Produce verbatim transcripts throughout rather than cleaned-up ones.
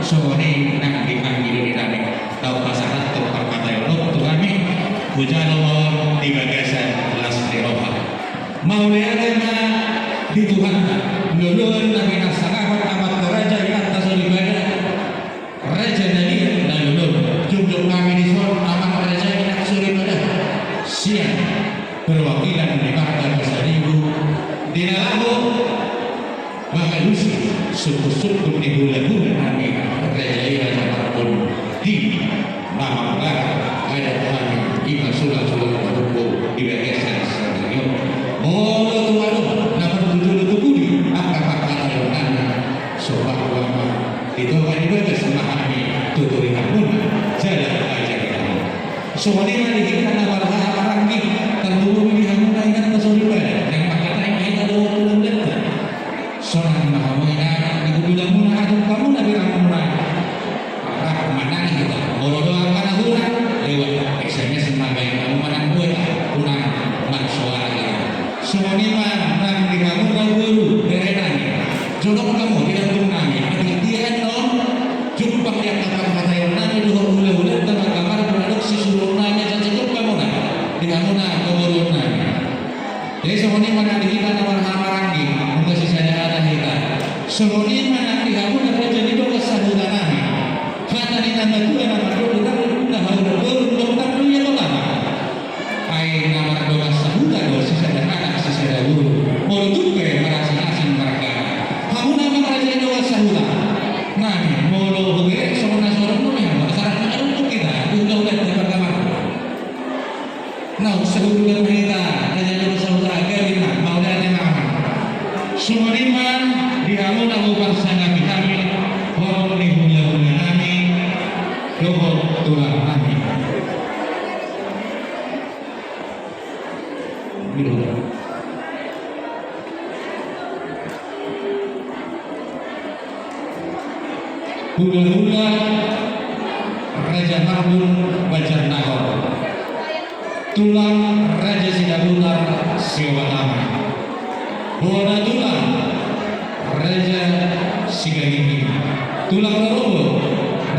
Songon i nang di hami doli nami, naung pasahathon parhataionmu tu hami, hujalo ma on di bagasan las ni roha. Mauliate ma di Tuhanta, loloan na pinasangap amanta raja inanta soripada, raja na liat na lolo, jongjong hami dison amang raja inanta soripada, sian perwakilan ni marga Pasaribu, di na laho mangalusi sungkunsungkun ni hulahula nami raja i raja Marbun di na manggarar adat nami, i ma sulangsulang na tubu di bagasan sadari on. Molo tung adong na marpujolo tu pudi angka parhataionanna, so paku ama, di tonga ni bagas ma hami tuturi hamuna jala ajari hamuna. Songon i ma di hita na marhaha maranggi, tarlumobi di hamuna inanta soripada, naeng mangkatai ma hita dohot hulahulanta. Sonang ma hamu inang, di hundulanmuna, atung hamuna biranmuna. Rap manang hita, molo adong angka na hurang, lewat S M S ma baen hamu manang WA, unang marsoara hita. Songon i ma nang di hamuna boru, bere nami. Jonok hamu di lambung nami, atik dia annon, jumpang di angka parhataionanami dohot hulahulanta marga Marbun, adong sisuruonnami asa jonok hamuna di hamuna pamoruonnami. Jadi songon i ma nang di hita na marhaha maranggi, nunga sisada adat hita. Songon i ma nang di hamuna raja ni dongan sahutanami. Hata ni na matua na mandok, hurang ni na hau na boru, ndang tando ia tolama. Ai na mardongan sahuta do sisada anak sisada boru. Molo tung pe marasing-asing marga, hamuna ma raja ni dongan sahuta nami, molo huberek songon na so adong do nian, marsarak na adong tu hita, tu hulahulanta marga Marbun. Naung sahundulan ma hita, raja ni dongan sahuta, gabe ma, mauliate ma. Songon i ma di hamu na huparsangapi hami, horong ni hulahulanami dohot tulangnami. Hulahula Raja Marbun Banjarnahor, tulang Raja Sidabutar Siobatama, bona tulang Raja Siganingin, tulang rorobot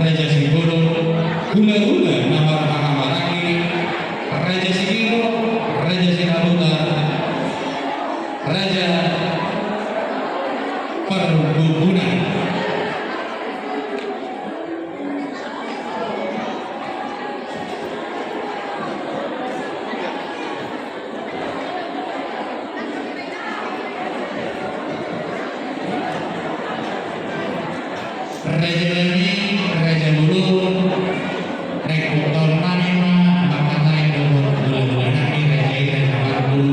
Raja Simbolon, hulahula na marhaha maranggi, Raja Sigiro, Raja Sidabutar, Raja Parbubunan. Raja nami, raja bolon, rek pokon nami ma mangkatai dohot hulahula nami raja i raja Marbun.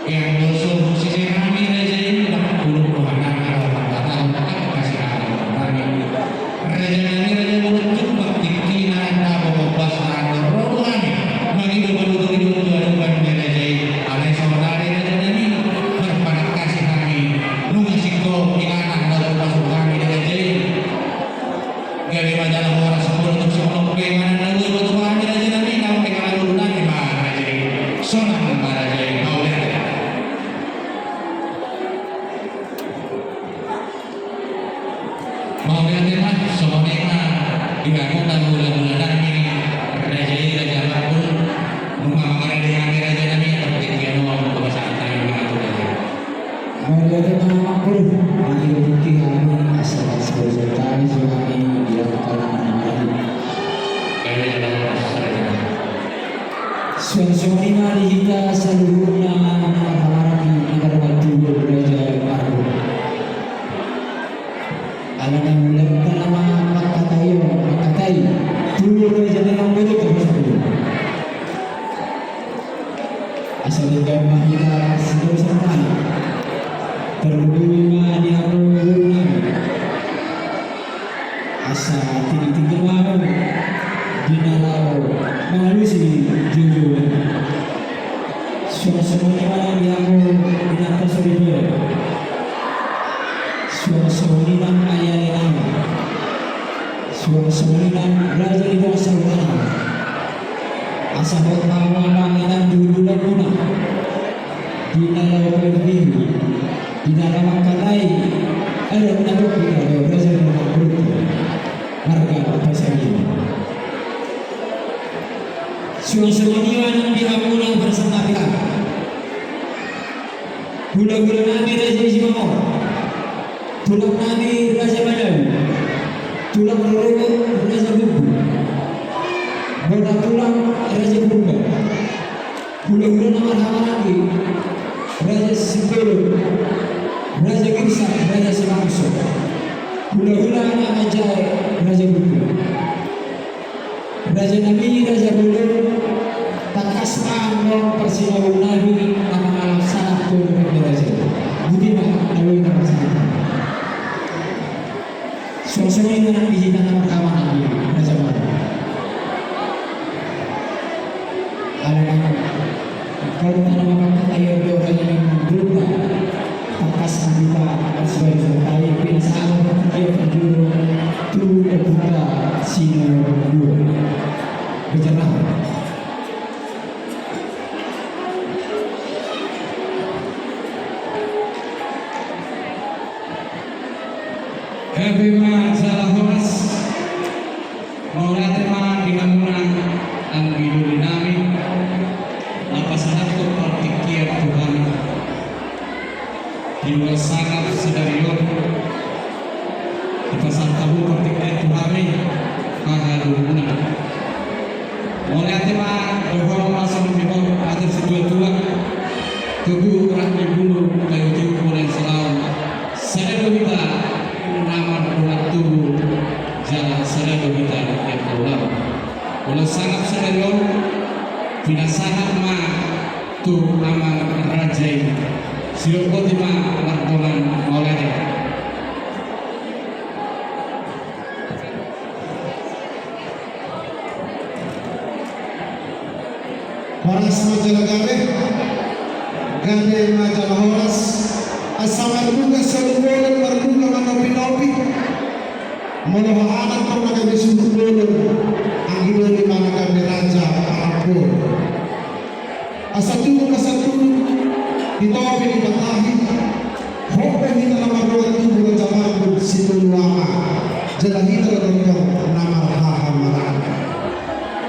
Ianggo so husise nami raja i, ndang pudun roha nami laho mangkatahon angka sihatahonon nami. Raja nami raja bolon, jumpang tingkina na bohobas na andor ro do hami mangido manuturi dohot tu adopan ni raja i. Alai saonari raja nami, marpanangkasi hami, nunga singkop inganan na hupasuhut hami di raja i. Gabe ma jala horas molo tung songon on pe inganan na boi patupa hami raja nami, naung pe hami boru nami ma raja i. Sonang ma raja i, mauliate. Mauliate ma, songon i ma di hamuna hulahula nami raja i raja Marbun, nunga mangarade hami raja nami, tapi dia no aku bahasa antai ma tu raja. Mauliate ma amangboru, mangido tingki hami asa sabolsontai so hami di angka na maradi. Gabe jala horas raja nami. Suang songon i ma di hita saluhutna na marhamaranggi, na martubu raja Marbun. Alana hulahulanta nama mangkatai, mangkatai tubu raja na manggodo tu pasar. Asa denggan ma hita sidosan nami. Tarlumobi ma di hamu boru nami. Asa tingki-tingki ma hamu di na laho mangalusi joujou. Suang songon i ma nang di hamu inanta soripada. Suang songon i nang aleale nami. Suang songon i nang raja ni dongan sahuta nami. Asa hot ma hamu amang inang di hundulanmuna. Di na laho pairing, di na laho mangkatai adat na adong di raja ni dongan sahuta. Suang songon i ma nang di hamuna parsangkapian. Hulahula nami Raja Simangot, tulang nami Raja Madawi, tulang rorobot Raja Bumbu, bona tulang Raja Purba, hulahula na marhahamaranggi Raja Simbolon, Raja Girsak, Raja Simangso, hulahula na manjae Raja Bumbu. Raja nami, raja bolon, tangkas ma annon parsinabung nami na mangalap sahat tu raja. Boti ma na boi na parsahit. Suang songon i ma nang di hita na marhahamaranggi, raja bolon. Alai nang Kau tano mapangkat ayo do raja ni mandulta. Tangkas mandulta, sebagai sertai pinasahat dia penjuru tu buta sino dua. Becerah. Happy Mancala Horas. Mauliate ma di hamuna anggi doli nami, na pasahathon partingkian tu hami di ulos sangap sadari on, dipasahat hamu partingkian tu hami, haha dohot muna. Mauliate ma dohot ma songon didok hata situatua, tubu rap ni bulu, kayu timbo na salaon. Sada do hita na mardongan tubu, jala sada do hita na mardongan ulaon. Ulos sangap sadari on pinasahat ma tu amang raja i. Sidok boti ma mardongan, mauliate. Horas ma jala gabe, gabe ma jala horas. Asa marmuka solu bolon, marmuka manopinopi. Molo hahanan tong na gabe suhut bolon, anggi doli ma na gabe raja parabot. Asa tubu ma santudut di topi ni batahi. Hot do hita na mardongan tubu, raja marbun sitolu ama, jala hita do tongtong na marhahamaranggi.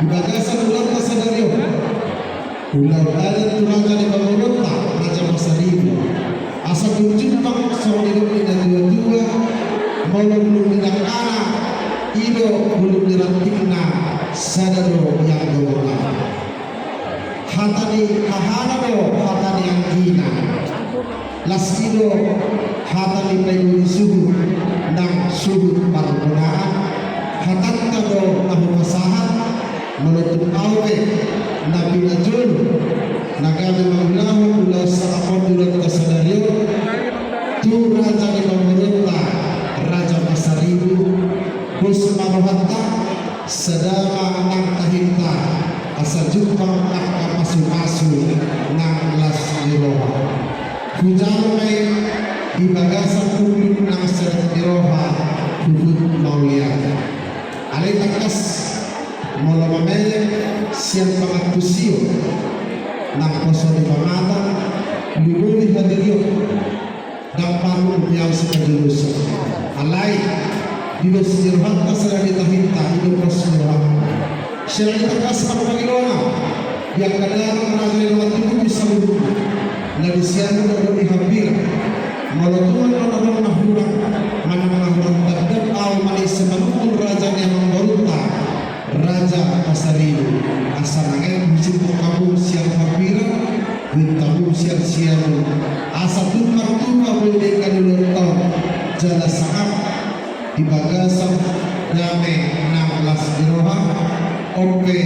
Di bagasan ulaonta sadari on, ulaon adat tu raja ni pamoruonta, Raja Pasaribu. Asa tung jumpang songon nidok ni natuatua, molo bulung ni dangkana, i do bulung ni rantingna, sada do ianggo na. Hata ni hahana do hata ni anggina. Las i do hata ni paidua ni suhut nang suhut pargonaan. Hatanta do na hupasahat, molo tung ahu pe na pinajolo na gabe mangulahon ulaon sangap on di ulaonta sadari on tu raja ni pamoruonta, Raja Pasaribu. Pos ma rohanta, sada ma nang tahinta, asa jumpang angka pasupasu nang las ni roha. Hujalo ma i di bagasan unduk nang serep ni roha, huhut mauliate. Alai tangkas, molo mamereng sian pangantusion nang poso ni pamatang, lumobi hadirion. Ndang palu umiau sipajolosi. Alai di dos ni rohanta sada di tahinta, i do pos ni rohanta. Sian i tangkas ma pangidoan di angka damang raja ni dongan tubu di saluhutna, na di siamun dohot di hambira. Molo tung adong na hurang manang na hurang tanda, ahu ma na ise manungkun raja ni amangborunta, Raja Pasaribu, asa nanget husimbung hamu sian hambira, huinta hamu sian siamun, asa tung martupa boi denggan ni ulaonta on, jala sangap di bagasan dame nang las ni roha. On pe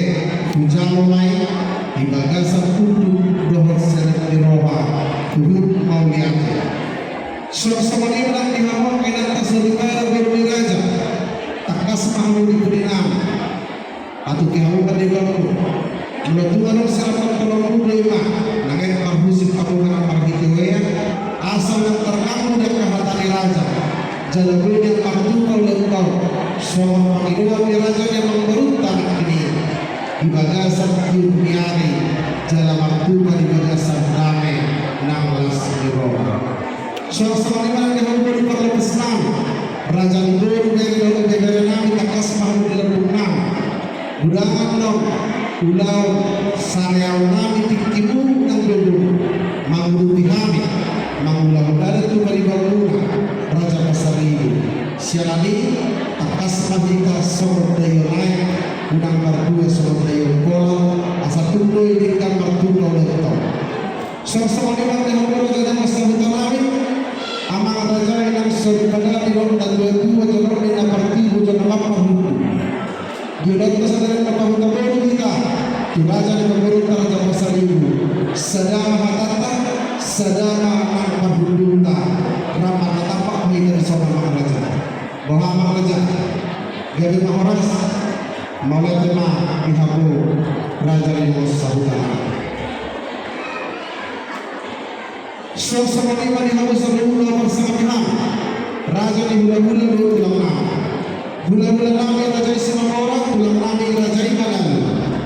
hujalo ma i di bagasan unduk dohot serep ni roha, huhut mauliate. Suang songon i ma nang di hamu angka inanta soripada boru ni raja, tangkas ma hamu di pudi nami. Atuki hamu ma di bangku. Molo tung adong sirap tolongmu do i ma, nanget marhusip hamu manang marhite uean, asa unang targanggu di angka hata ni raja. Jala boi do martupa ulaonta on songon pangidoan ni raja ni amangborunta nangkin i, di bagasan tiur ni ari, jala martupa di bagasan dame nang las ni roha. Suang songon i ma nang di hamu boru parlopes nami, raja ni boru, bere dohot ibebere nami, tangkas ma hamu di lambung nami. Undangan nang Ulaon sareal nami tingkimu nang gogo manguduti hami mangulahon adat tu paribanmuna, Raja Pasaribu. Siala ni i, tangkas ma hita songon daion aek, unang mardua songon daion bola, asa tung do i denggan martua ulaonta. Songon i ma di hamu raja ni sahuta nami, amang raja i nang soripada di roha ni natuatua, jolo ni na partibu jolo na mamparhundul. Di ulaonta sadari on na pahuta boru hita tu raja ni pamoruonta Raja Pasaribu. Sada ma hatanta, sada ma nang parhundulta. Rap marnatampak ma hita dison amang raja. Boha amang raja? Gabe ma horas. Mauliate ma di hamu raja ni sahuta nami. Songon i ma di hamu saluhutna, parsangap hami raja ni hulahula dohot tulang nami. Hulahula nami raja i Simamora, tulang nami raja i Manalu.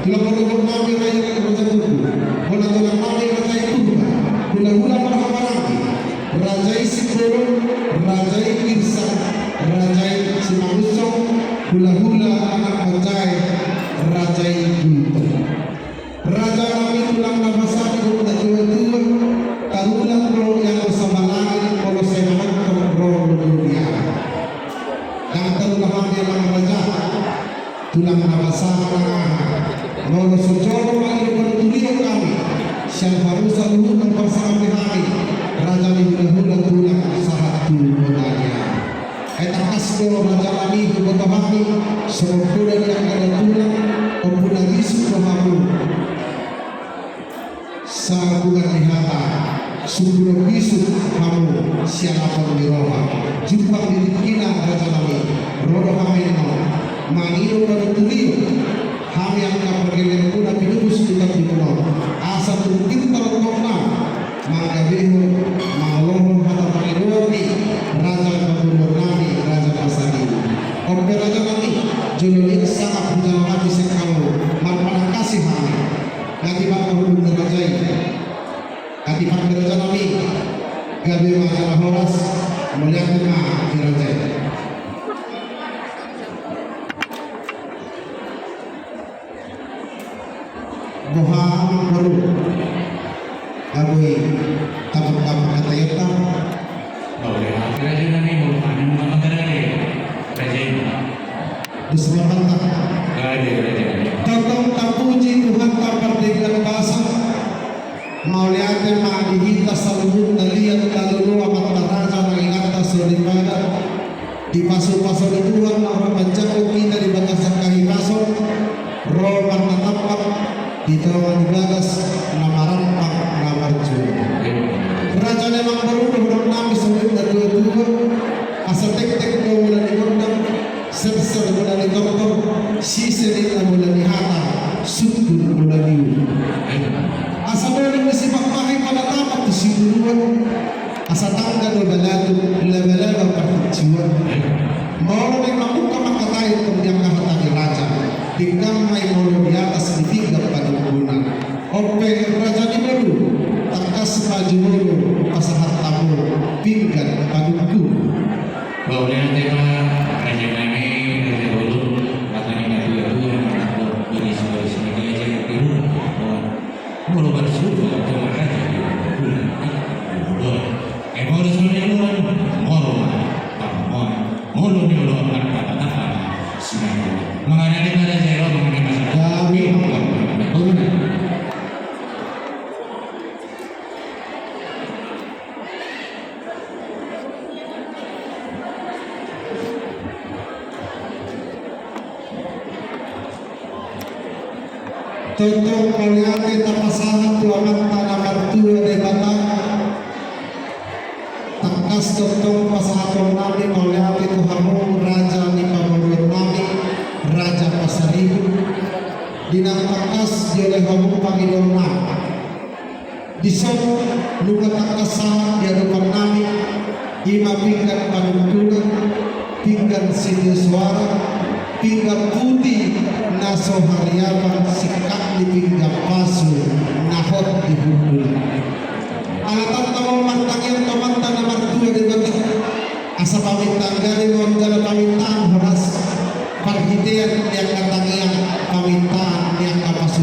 Tulang manogot nami raja, raja Tugu. Bona tulang nami raja i Purba. Hulahula marhahamaranggi, raja i Simbolon, raja i Girsak, raja i Simangunsong. Hulahula anak manjae, raja i Gultom. Raja nami, tulang na basa dohot natuatua, tarulang do i anggo sabalangit molo sai manongtong ro lomo di aha. Ndang tarula hami amang raja, tulang na basa manang aha. Molo so jolo mangido panuturion hami sian hamu saluhutna, parsangap hami raja ni hulahula, tulang sahat tu bona ni aha. Ai tangkas do raja nami huboto hami, songon poda ni angka datulang, ompuna bisuk do hamu. Sahundulan ni hata, sungkunon bisuk hamu sialapon ni roha. Jumpang di tingkina raja nami, ro do hami annon mangido panuturion. Hami angka pargellenmuna pinupus di tondi on, asa tung pintor tongtong manggabeon, mangolohon hata pangidoan ni raja pamoruon nami, Raja Pasaribu. On pe raja nami, jolo ni sangap hujalo hami sian hamu, marpanangkasi hami. Nga tipak ma hundul ni raja i. Nga tipak ni raja nami. Gabe ma jala horas. Mauliate ma di raja i. Boha amang boru? Nga boi tampuk-tampuk hata i. Mauliate raja nami, molo manang ma raja i. Raja i. Dos ma hata. Raja i, raja i. Tongtong tapuji Tuhanta pardenggan basa. Mauliate ma di hita saluhutna liat na lolo, amanta raja nang inanta soripada. Dipasupasu ni Tuhan na ro manjangkon hita di bagasan hahipason, ro marnatampak di tonga ni bagas na marampak na marjual. Raja ni amang boru dohot nami saluhutna natuatua, asa tektek do mula ni gondang, serser mula ni tortor, sise ninna mula ni hata, sungkun mula ni ulu. Asa bolon ni sipakpahi panatapan tu sibuluan, asa tangga do balatuk, labalaba parhunsiuan. Molo naeng mamungka mangkatai tong di angka hata ni raja, denggan ma i molo di atas ni pinggan panungkunan. On pe raja ni boru, tangkas ma jumolo pasahat hamu pinggan panungkunan. Mauliate ma raja nami, raja boru, hata ni natuatua, hata ni boru, boru, boru, boru. Molo marsuhut tu raja di bulan i, molo, eh, molo songon i, molo, molo ma, molo, molo ni olo, molo, molo, molo, molo. Mangarani ma raja i, mangarani ma raja i. Tongtong mauliate tapasahat tu Amanta na martua Debata. Tangkas tongtong pasahaton nami mauliate tu hamu raja ni pamoruon nami, Raja Pasaribu. Di na tangkas jolo hamu pangidoan nami. Dison nunga tangkas sahat di adopan nami, i ma pinggan panungkunan, pinggan sitio soara, pinggan puti na so hariapan, singkat ni pinggan pasu na hot di hundulan. Ala tanda ma on martangiang tu Amanta na martua Debata. Asa pamintaan gale ma on jala pamintaan horas, parhitean ni angka tangiang, pamintaan ni angka pasu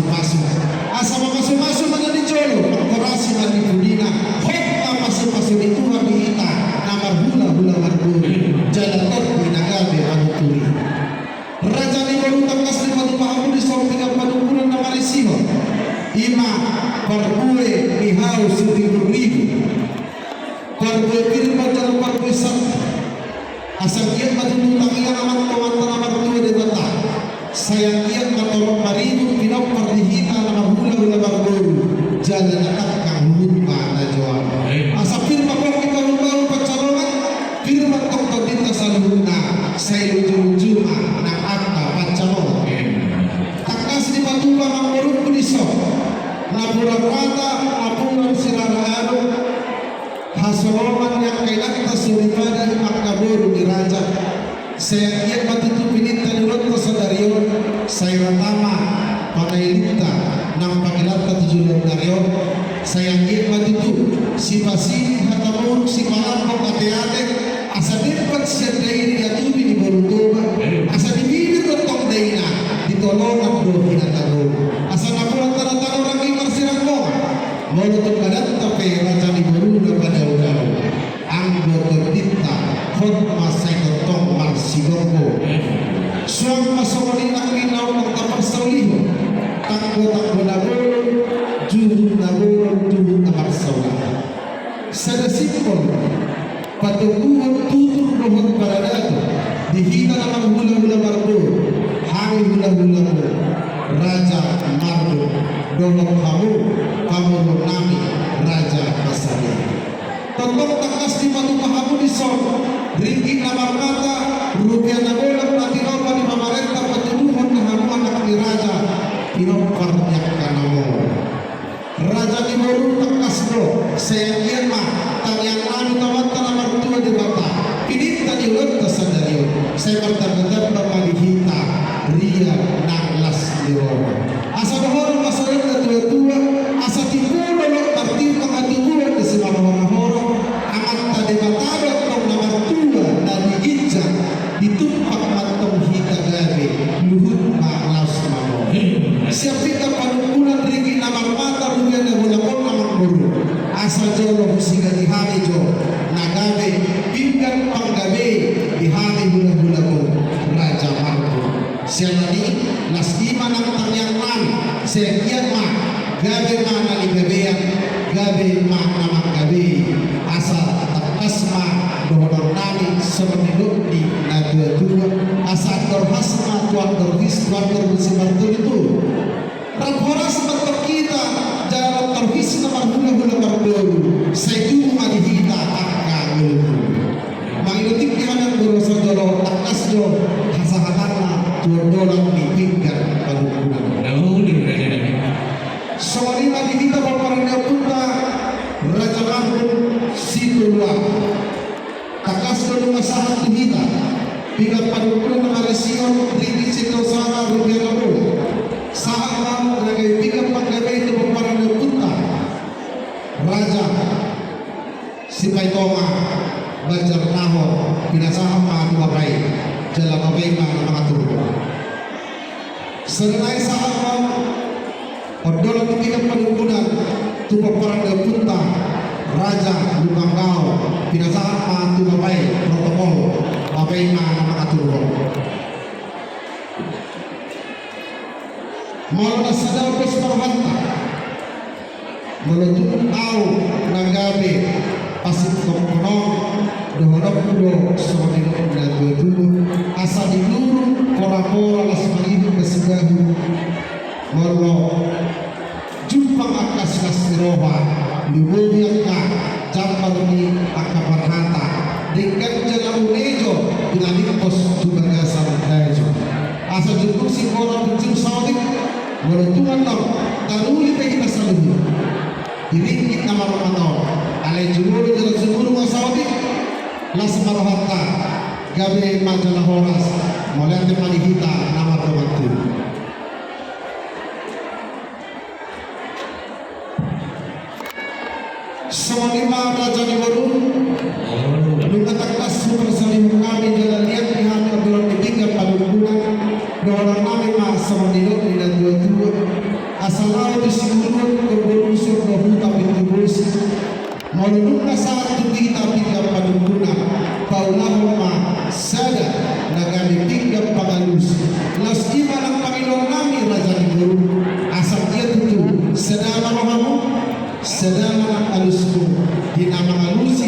Asa anggiat ma tutu tangiang amanta na martua Debata. Sai anggiat ma torop maribur pinompar di hita na marhulahula marboru jala na tangkang huhut ma na joalo. Asa pir ma pongki bahulbahul pansalongan, pir ma tongtong di hita saluhutna, sai lujuluju ma nang angka pansalongan. Tangkas dipatupa amangborungku dison, napuran rata, napuran sirara adong, hasolongan ni angka inanta soripada, angka boru ni raja. Sai anggiat ma tutu pininta ni ulaonta sadari on, sai rata ma panailinta nang panghilanta tu joloan ni ari on. Sai anggiat ma tutu sipasiding hata muruk, sipalambok ateate, asa dempat sian dairi di atubi ni boru Toba, asa di bibir do tong daina, di tolonan do hinatangihon. Asa napuran tano-tano ranggi marsiranggongan. Molo tung badanta pe raja ni boruna padaodao, anggo tondinta hot ma sai tongtong marsigomgom. Suang ma songon i nangkin na umang taparsaulihon, tanggotanggo na bolon, juhut na bolon, juhut na marsaulihon. Sada simbol patoguhon tutur dohot paradaton di hita na marhulahula marboru, hami hulahula boru Raja Marbun dohot hamu pamoruonnami Raja Pasaribu. Tongtong tangkas dipatupa hamu dison ringgit na marmata, rupia na bolon na tinopa ni pamarenta patuduhon na hamu anak ni raja, pinompar ni angka na momo. Raja ni boru, tangkas do, sai anggiat ma tangiangnami tu Amanta na martua Debata, pininta ni ulaonta sadari on, sai martambatamba ma di hita ria nang las ni roha. Asa dohonon ma songon na tuatua, asa timbo do martimbang hatubuan ni simarhorahora, Amanta Debata do antong na martua na di ginjang, ditumpak ma antong hita gabe, luhut ma laos mamora. Sian pinggan panungkunan ringgit na marmata, rupia na bolon on, amangboru, asa jolo husigati hami jo na gabe pinggan panggabei di hami hulahula boru Raja Marbun. Siala ni i, las i ma nang tangiangnami, sai anggiat ma gabe ma na nigabean, gabe ma na manggabei. Asa tangkas ma dohononnami songon nidok ni na tuatua, asa andor has ma tu andor his, tu andor bosi martolutolu. Rap horas ma antong hita jala andor his na marhulahula marboru, sai tubu ma di hita angka ngolungolu. Mangido tingki hami, amangboru, asa jolo tangkas do hasahatanna tu ondolan ni pinggan panungkunan. Songon i ma di hita pomparan ni ompunta Raja Marbun Sitoluapu. Tangkas do nunga sahat tu hita pinggan panungkunan na marisi on ringgit sitio sanga, rupia na bolon. Sahat ma na gabe pinggan panggabei tu pomparan ni ompunta Raja Sipaitonga Banjarnahor, pinasahat ma tu Bapak i, jala Bapak i ma na mangaturhon. Songon i sahat ma ondolan ni pinggan panungkunan tu pomparan ni ompunta Raja Lumban Gaol, pinasahat ma tu Bapak i protokol, Bapak i ma na mangaturhon. Molo na sada, pos ma rohanta. Molo tung ahu na gabe pasitongkonon, dohononku do songon nidok ni na tuatua, asa di lurung porapora las mangihut na sibahu. Molo jumpang angka silas ni roha, lumobi angka jambar ni angka parhata, denggan jala unejo pinalimpos tu bagasan dajo. Asa jumur singkoru, pinjur saotik, molo tung antong taruli pe hita saluhut di ringgit na marmata on, alai jumolo jala jumur ma saotik, las ma rohanta, gabe ma jala horas, mauliate ma di hita na mardongan tubu. Songon i ma, raja ni boru, nunga tangkas huparsalihon hami jala liat di hami ondolan ni pinggan panungkunan, dohononnami ma songon nidok ni na tuatua, asa laho tu siguruan, horbo rusur, dohot huta Pintubosi. Molo nunga sahat tu hita pinggan panungkunan, paulahon ma sada na gabe pinggan pangalusi. Laos i ma nang pangidoannami, raja ni boru, asa anggiat tutu sada ma rohamu, sada ma nang alusmu di na mangalusi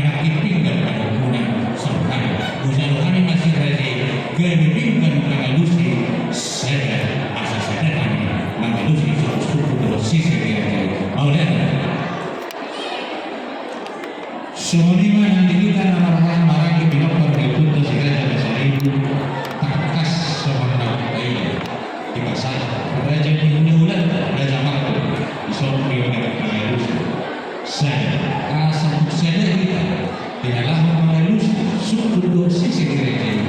hami nangkin pinggan panungkunan saonari. Molo hami masirajai gabe pinggan pangalusi sada, asa sada hami mangalusi suku-suku dohot sise ni raja i. Mauliate. Songon i ma nang di hita na marhaha maranggi pinompar ni ompunta si Raja Pasaribu, tangkas songon na umbahen dipasahat raja ni hulahulanta, Raja Martung, dison pinggan pangalusi sada, asa tung sada hita di na laho mangalusi sungkun dohot sise ni raja i.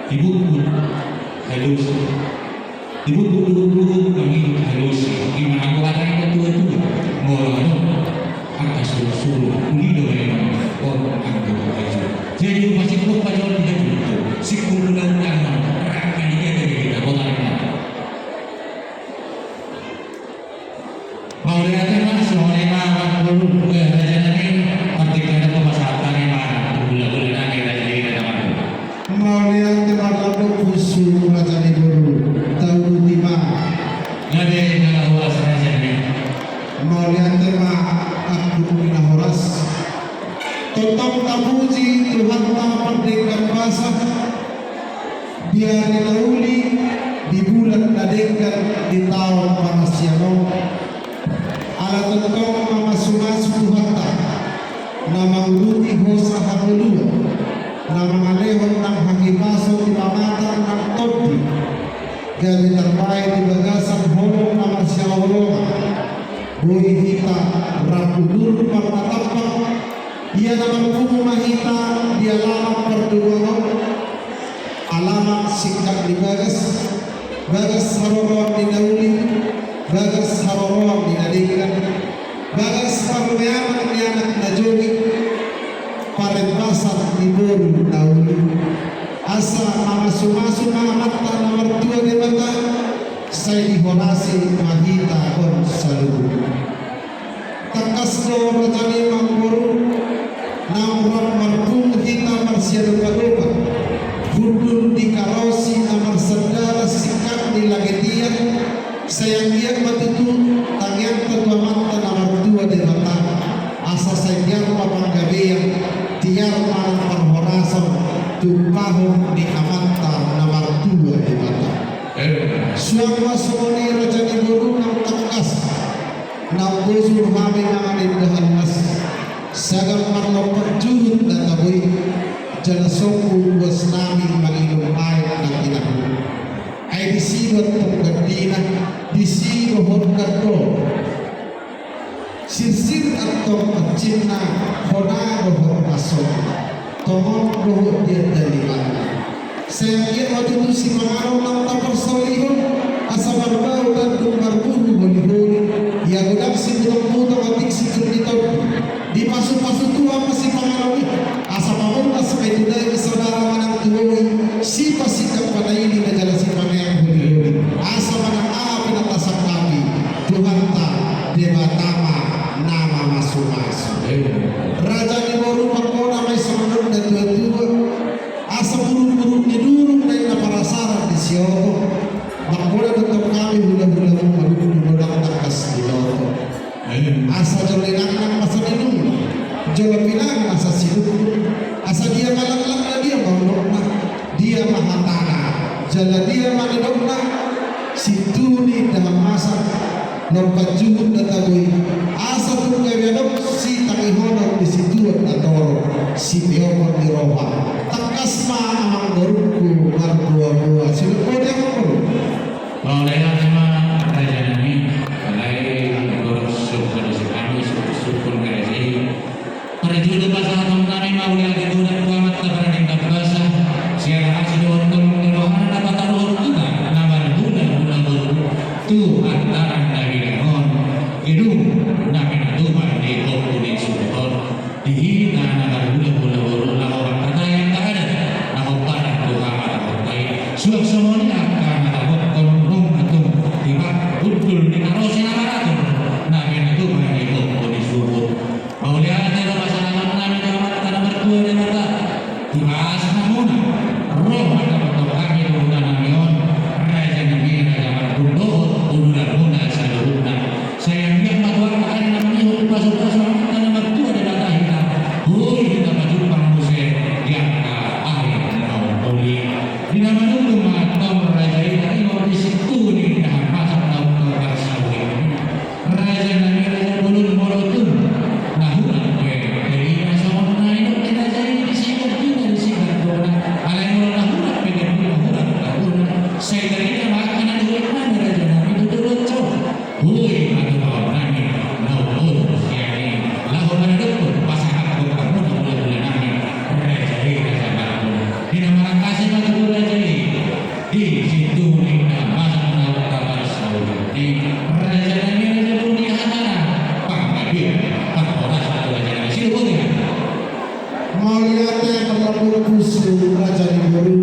Dibuhul halusi. Dibuhul, buhul, buhul, mangihut halusi. Ima anggo hata ni natuatua. Molo adong angka suru-suru, uli do memang on anggo halusi. Jadi, upa singkop pajaon di hatutu. Singkop undang-undang, rangka ni hata di hita, bola ni hata. Mauliate ma, songon i ma, Amangboru, eh, raja nami, partingkian tu pasahat nami ma, hulahula nami, raja i, raja nami. Mauliate ma, Amangboru, raja ni boru, tauduti ma. Gabe jala horas, raja nami. Mauliate ma, Amangboru, na horas. Tongtong tapuji Tuhanta pardenggan basa. Di ari na uli, di bulan na denggan, di taon parasian on. Ala tongtong mamasumasu Tuhanta, na manguduti hosa hangoluan, na mangalehon nang hahipason di pamatang nang tondi, gabe tarbahen di bagasan holong na marsihaholongan. Boi hita rap udur martatamba, ia na marpungu ma hita di alaman pardomuan on. Alaman singkat ni bagas, bagas haroroan ni na uli, bagas haroroan ni na denggan, bagas parmeaman ni anak na jongi, parembasan ni boru na uli. Asa mamasumasu ma Amanta na martua Debata, sai dihorasi ma hita on saluhutna. Tangkas do raja nami, Amangboru, naung rap marpungu hita marsiadopadopa, hundul di karosi na marsandara singkat ni lage tiar, sai anggiat ma tutu tangiangta tu Amanta na martua Debata, asa sai tiar ma panggabean, tiar ma nang parhorasan, tumpahon ni Amanta na martua Debata. Eh. Suang ma songon i raja ni boru, naung tangkas. Naung bosur hami mangan indahan las, sagan marlompan juhut na taboi, jala sombu buas nami manginum aek na tinahu. Ai disi do antong gandina, disi dohot gandona. Sirsir antong pancinna, hona dohot pasona. Tongon dohot di andalimanna. Sai anggiat ma tutu sipanganon naung taparsaulihon, asa marbau tandung marbuhu holiholi, ia godang sibutongbutongan, otik sipir ni tondi. Dipasupasu Tuhan ma sipanganon i, asa pamurnas ma i tu daging saudara manang tu boi, sipasingkat panaili na jala sipaneang holiholi. Asa manang aha pe na tasangkapi, Tuhanta Debata ma na mamasumasu. Raja ni boru, mangkona ma i songon na natuatua, asa burukburuk ni durung na inna parasaran ni sioto. Mangkona do tong hami hulahulamu marundu, godang tangkas diboto. Asa jolo inangnang ma saninungna, jolo pinangan ma sasinungkun. Asa dia ma langkatna, dia ma unokna, dia ma hatana, jala dia ma nidokna, sintuhu ni indahan masa, lompan juhut na taboi, asa tung gabe adong sitangihonon ni situan na torop, siteopon ni roha. Tangkas ma, Amangborungku, marboaboa. Songon i, Amangboru. Mauliate ma, raja nami. Alai, Amangboru, sungkun do hami, sungkun, sungkun, raja i. Parjolo pasahaton nami mauliate tu Amanta pardenggan basa, sian hami dohot Suang songon i angka na tabothon nunga tung tiba hundul ni na ro sian na maratur na binahen tupa ni gogo ni suhut. Mauliate do pasahaton nami tu Amanta na martua Debata. Tibaas hamuna ro mandapothon hami tu huta nami on, raja nami, raja Marbun dohot udulan muna saluhutna. Sai anggiat ma tu angka ari na mangihut tu pasupasu Amanta na martua Debata hita, boi hita pajumpang muse di angka ari na umuli. Di na manungkun ma antong raja i, na ringot di sintuhu ni indahan masak na umtau barsau i. Raja nami, raja bolon, molo tung na hurang pe dalina songon na nidok ni raja i, disigat juna disigat bona. Alai molo na hurang pe dalina, hurang pe bona, sai dalina ma angka na nidok nami raja nami tu joloan on. Boi ma tu baoa nami na umur sian i laho manadokhon pasahathon hamuna hulahula nami raja i, raja Marbun. Di na marangkasi ma tutu raja i. Di sintuhu ni indahan masak na umtau barsau i, raja nami, raja bolon, di hatana panggabean parhorasan tu raja nami. Sidok boti ma. Mauliate marlapuk pusu raja ni boru.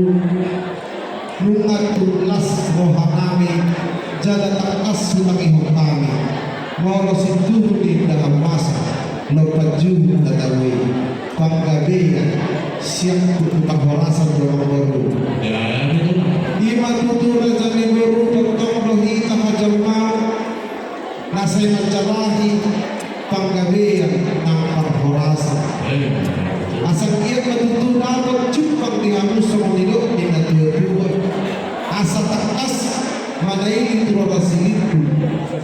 Nunga tung las roha nami jala tangkas hutangihon hami. Molo sintuhu ni indahan masak, lompan juhut na tabo i, panggabean sian tu parhorasan do, amang boru. Ima tutu raja ni boru, tongtong do hita hajolmaon na sai manjalahi panggabean nang parhorasan. Asa anggiat ma tutu dapot jumpang di hamu songon nidok ni natuatua. Asa tangkas manaili tu rora silindung,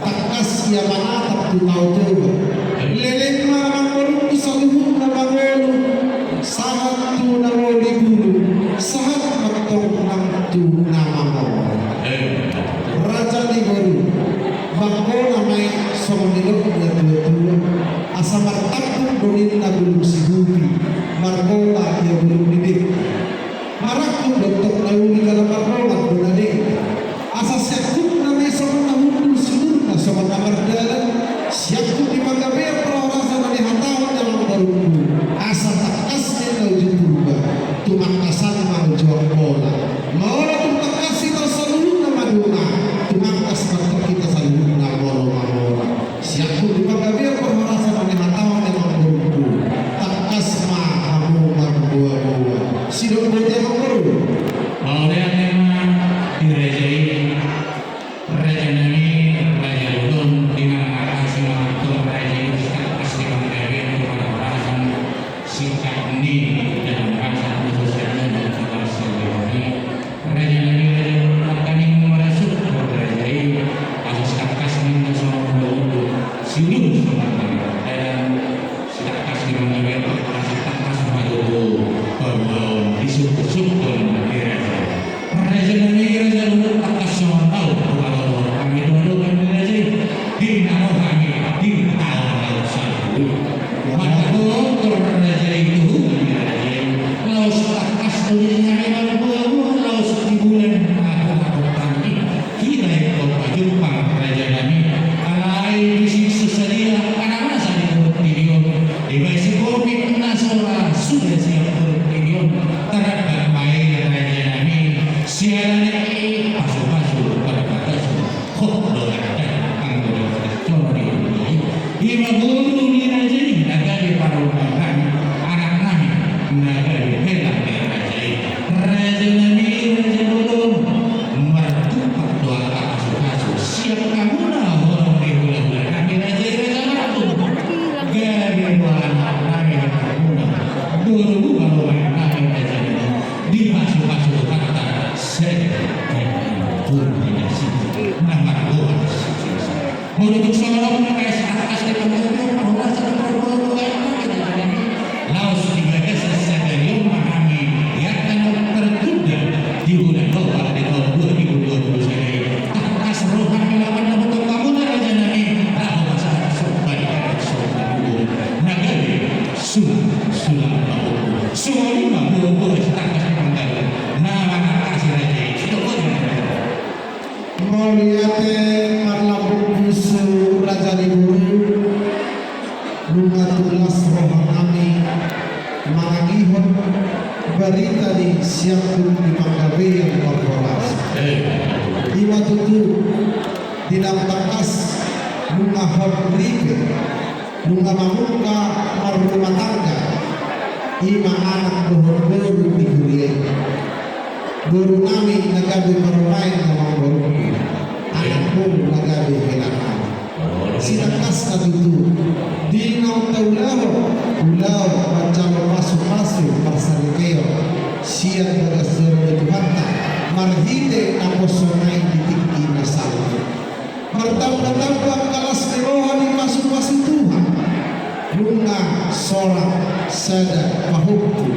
tangkas ia manatap tu Tao Toba. Leleng ma, amang borungku, saluhutna mangolu, sahat tu na molo di bulung, sahat ma antong nang tu na mamora. Raja ni boru, bangkona ma i songon nidok ni natuatua, asa martampuk do ninna bulung sibuti, marbola ia bulung ni dengke. Marangkup do antong na uli jala mardongan do na dengke. Asa siangkupna ma i songon na hundul, sudurna songon na mardalan. Siangkup ni panggabean parhorasan na nihatahon ni amang borungku, asa tangkas ninna uju Purba, tumangkasan ma uju Angkola. Molo tung tangkas hita saluhutna maduma, tumangkas ma antong hita saluhutna molo mamora. Siangkup ni panggabean parhorasan na nihatahon ni amang borungku, tangkas ma hamu marboaboa. Sidok boti, amang boru. Mauliate ma di raja i. Raja nami, raja bolon, di na marangkasi ma antong raja i, tangkas di panggabean tu parhorasan, singkat ni dalam bahasa khususnya dalam bahasa Jawa i. Raja nami, raja bolon, angka ni marasuk raja i, asa tangkas ninna songon na hundul, siulus songon na mardalan. Sitangkas di panggabean, sitangkas ma tutu paboaon disungkun-sungkun di raja. Raja nami, raja bolon, tangkas songon na hundul paboaon hami tu adopan ni raja i. Di na ro hami di taon na salpu i, mandapothon raja i tu huta ni raja i, laos tangkas do di hami marboaboa, laos di bulan na hurang tangki. Hira ingkon pajumpang raja nami, alai disi so sadia angka na masa di portibi on, dibaen si Covid na so ra suda sian portibi on, tarlambat ma i raja nami, siala ni i pasupasu parbatason, hot do adat anggo dohot na coro di huta i. Ima boru ni raja i na gabe parumaen nami, anak nami na gabe hela ni raja i. Raja nami, raja bolon, martumpak do angka pasupasu sian hamuna horong ni hulahula nami raja i, raja Marbun. Gabe do anak nami, anak hamuna, boru parumaen nami raja nami, dipasupasu Tuhanta, sai gabe boru ni nasida na margoar sisisa. Molo tung songon on ma, sitangkas di panggabean parhorasan na marboaboa i, raja nami, laos di bagasan sadari on ma hami di angka na tertunda di bulan Nopar di taon dua ribu dua puluh sada i, tangkas ro hami laho mandapothon hamuna raja nami, laho pasahat somba di adat somba tubu na gabe sulang, sulang pahompu. Songon i ma boaboa sitangkas di panggabean. Na marangkasi raja i, sidok boti ma. Mauliate marlapuk pusu raja ni boru. Nunga tung las roha nami manangihon barita ni siangkup ni panggabean parhorasan. Ipe, nunga mamungka marrumah tangga, ima anak dohot boru di huria i. Boru nami na gabe parumaen, amang borungku, anak boru na gabe hela nami. Sitangkasna tutu, di naung taulahon ulaon manjalo pasupasu marsaripeon sian bagas joro ni Tuhanta, marhite naposona i di tingki na salpu. Martambatamba las ni roha ni pasupasu Tuhan. Nunga sorat sada pahompu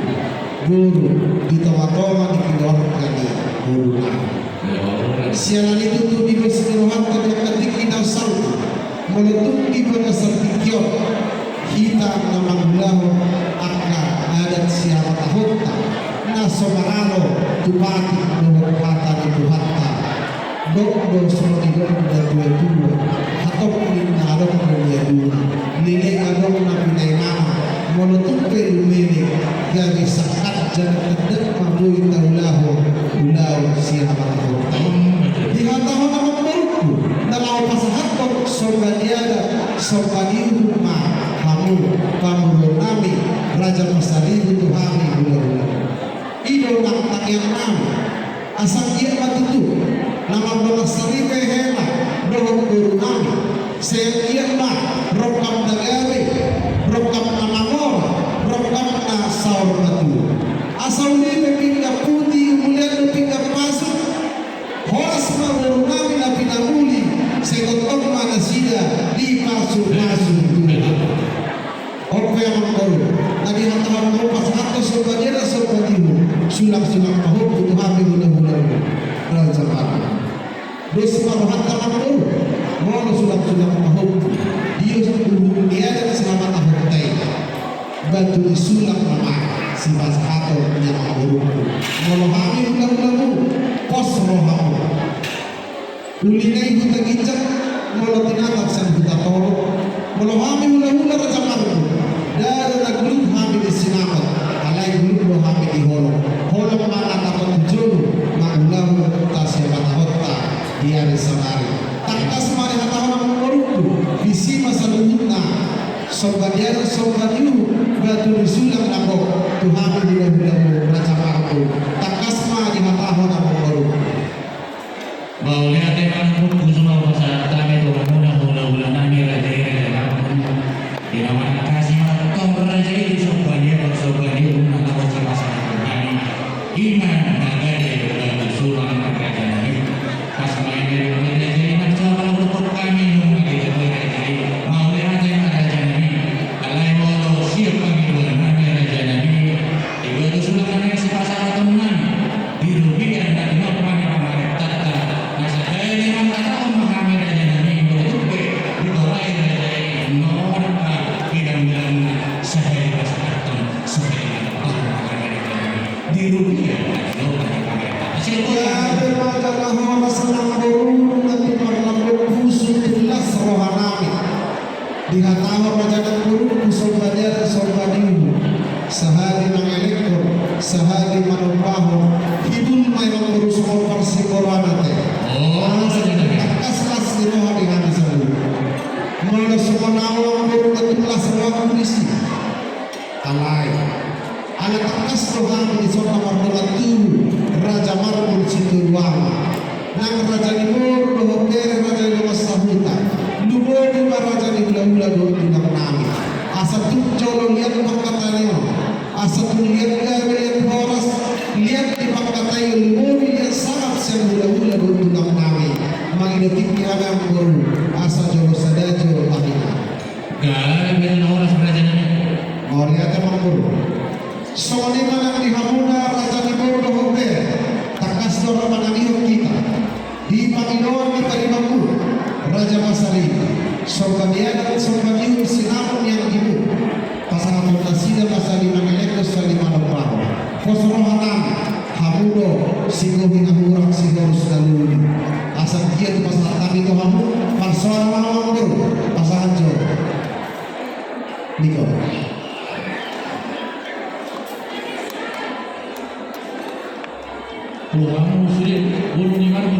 boru di tongatonga ni keluarga ni boru nami. Siala ni tutu di dos ni rohanta di angka tingki na salpu, molo tung di bagasan tingki on hita na mangulahon angka adat sihamatahonta na so maralo tu patik dohot hata ni Tuhanta. Dok do songon i dok ni natuatua, hatop ninna adong na niaduna, leleng adong na pinaimana. Molo tung pe lumele, gabe sangkap jala tanda ma boi taulahon ulaon sihamatahonta i. Dihatahon amang borungku, na laho pasahathon somba ni adat somba ni uhum ma hamu pamoruon nami, Raja Pasaribu, tu hami hulahula. I do nang tangiang nami. Asa anggiat ma tutu na mardongan saripe hela dohot boru nami. Sai anggiat ma rongkap na gabe, rongkap na mamora, rongkap na saur matua. Asa uli pe pinggan puti, umulian do pinggan pasu. Horas ma boru nami na pinamuli, sai tongtong ma nasida dipasupasu Tuhan. On pe amang boru, na dihatahon hamu pasahathon somba ni adat somba ni uhum, sulangsulang pahompu tu hami hulahula, raja parna. Dos ma rohanta amang boru, molo sulangsulang pahompu, di uhum ni adat sihamatahonta i, batu ni sulang nama sipasahaton ni amang borungku. Molo hami hulahulamu, pos rohamu. Uli na i Huta Ginjang, molo tinatap sian Huta Toru. Molo hami hulahula Raja Marbo, ndada na gulut hami di sinamot, alai gulut do hami di holong. Holong ma na tapot tu jolo mangulahon sihamatahonta di ari sadari. Tangkas ma dihatahon amang borungku, disi ma saluhutna somba ni adat somba ni uhum, batu ni sulang na gok tu hami hulahulamu Raja Marbo. Tangkas ma dihatahon amang borungku. Mauliate ma amang borungku, suang pasahat hami tu hamuna hulahula nami raja i, raja Marbo. Di na manangkasi ma tong raja i di somba ni adat somba ni uhum na laho sipasahaton nami. Ima na gabe batu sulang raja nami. Pas ma i raja i, nang sahala dohot hami nunga digabe raja i. Mauliate ma raja nami. Alai molo sian pangidoan nami raja nami, di batu sulang na naeng sipasahaton nami, di robean na tinompa ni pamarentanta, na sahali manghatahon ma hami raja nami, molo tung pe diborai raja i, nunga adong ma pidangdangna, sahali pasahathon, sahali manghatahon ma hami raja nami. Di robean na tinompa ni pamarentanta. Gabe ma jala horas amang boru, nunga tung marlambok pusu, tulus roha nami. Dihatahon raja nang borungku somba ni adat somba ni uhum, sahali mangelekhon, sahali manombahon, hibul ma i amang boru songon parsimboraon ate. Asa tangkas las ni roha di hami saluhut. Molo songon au amang boru, nunga tung las rohangku disi. Alai ala tangkas do hami dison na mardongan tubu, Raja Marbo Sitolu Ama, nang raja ni boru dohot bere, raja ni dongan sahuta, lumobi ma raja ni hulahula dohot tulang nami. Asa tung jolo liat pangkataion, asa tung liat gabe, liat horas, liat di pangkataion, lumobi liat sangap sian hulahula dohot tulang nami. Mangido tingki hami amang boru, asa jolo sada jolo hami. Gabe na horas raja nami. Mauliate amang boru. Songon i ma nang di hamuna raja ni boru dohot bere, tangkas do rap manangihon hita di pangidoan ni paribanmu, Raja Pasaribu, somba ni adat somba ni uhum sinamot ni anggimu. Pasahaton nasida ma sahali mangelekhon sahali manombahon. Pos roha nami, hamu do sigohi na hurang sihorus na lulu. Asa anggiat pasahat hami tu hamu, marsoal ma amang boru, pasahat jo. Niko. Tu hamu sude boru ni Marbo.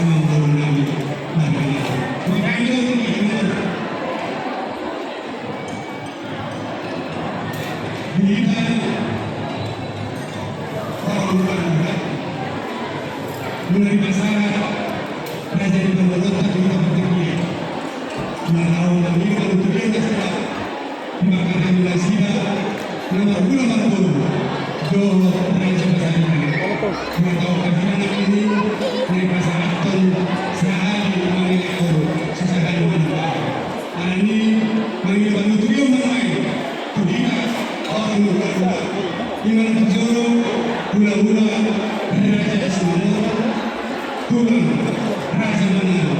amang boru nami. Marga nami. Marga nami. Di hita parluan, mulai masalah raja ni parboruonta di hita partingkian. Manaon nami kan untuk dia nasida. Maka hami nasida na marhula marboru dohot raja Batanina. Mataon hami nangkin i na dipasahathon sahali mangelek boru, sahali mangelek boru. Alani i mangido panuturion ma i tu hita, horong ni hulahula, i ma na parjolo hulahula Raja Simanjorang, tulang Raja Manado,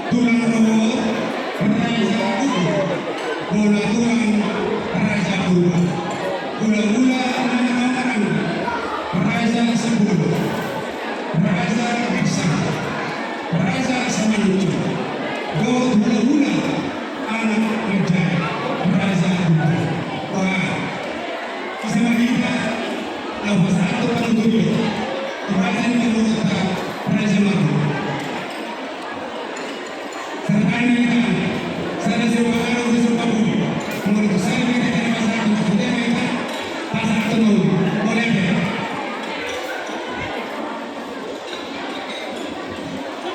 tulang Rohot Raja Uku, bona tulang Raja Purba, hulahula na marhamaranggi Raja Sipulu, Raja Gibson, Raja Simanjorang, dohot hulahula anak manjae Raja Gibson. Wah, asa ma hita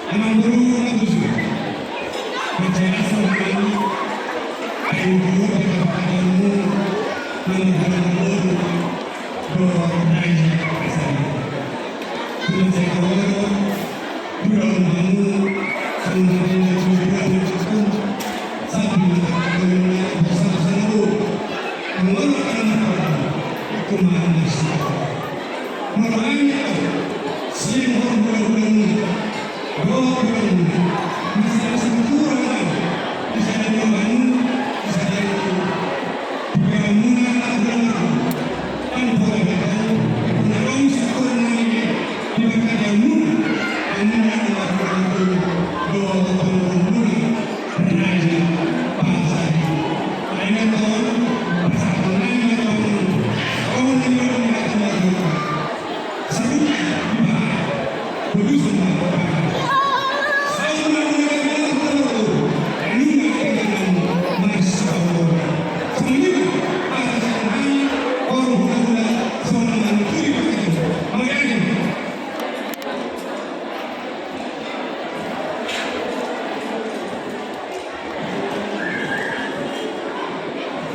Amangboru na tusi. Mansai asa hami, ai tu di parpadamu, manghatai hamu, dohot raja na sahali. Mansai hamu, dohot hamu, songon na nidok ni Tuhan, sabi na hami na pasahat hamu. Molo tung na hami, kumahan na sahali. Molo hami, sian hulahula muna, dohot hulahula muna, masimasing tura ma di sada ni rohamuna, di sada ni hulahula muna, na hulahula muna. Tanpa gagal, punaroni syukur nami di parpadamu, hamuna na hulahula muna, dohot hulahula muna.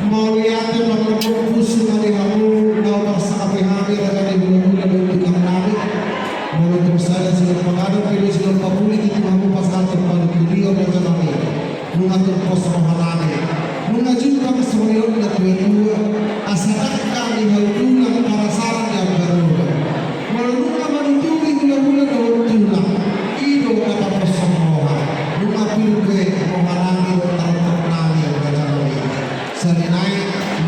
Mauliate ma di hamu na huparsangapi hami raja ni hulahula dohot tulang nami. Molo tung sada silompa gadang pe do silompa puli, tung hamu pasahathon panuturion raja nami. Nunga tung pos roha nami. Nunga jumpang songon na tuatua. Asa dangka ni hau tulang parasaran ni ambaroba. Molo nunga manuturi hulahula dohot tulang, i do na paposhon roha. Nunga pir be roha nami dohot tarantok nami raja nami. Sahali nai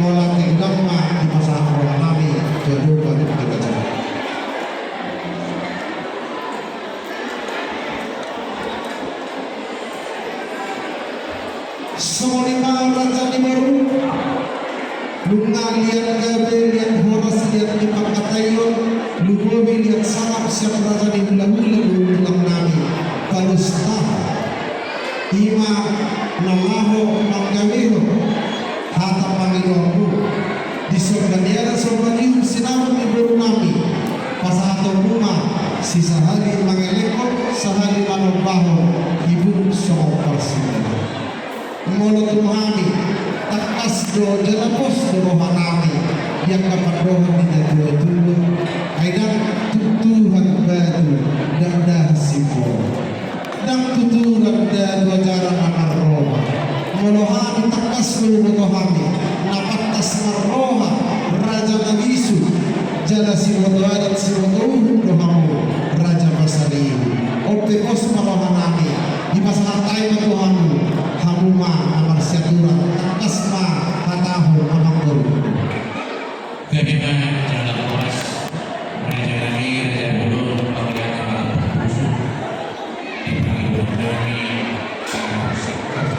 molo ate godang ma dipasahat roha nami tu adopan ni raja nami. Songon i ma raja ni boru. Nunga liat gabe, liat horas, liat ni pangkataion, lumobi liat sangap sian raja ni hulahula dohot tulang nami. Tarus taha. I ma na laho manggabehon hata pangidoanmu. Di somba ni anak somba ni uhum sinamot ni boru nami. Pasahatonmu ma sisahali mangelekhon, sahali manombahon, ibung songon parsimonai. Molo tung hami, tangkas do jala pos do roha nami, di angka pandohan ni natuatua, ai ndang tuturan batu, ndang dahan simbolo. Ndang tuturan datu ajaran na marroha. Molo hami tangkas do huboto hami, na pantas marroha, raja na bisuk, jala siboto adat siboto uhum do hamu, raja pasaribu. On pe pos ma roha nami, dipasahat hami ma tu hamu, hamu ma na marsiaturan, tangkas ma hatahon amangboru. Gabe ma jala horas, raja nami, raja bolon, mauliate ma di parpusuk, di parpusuk nami, singkat,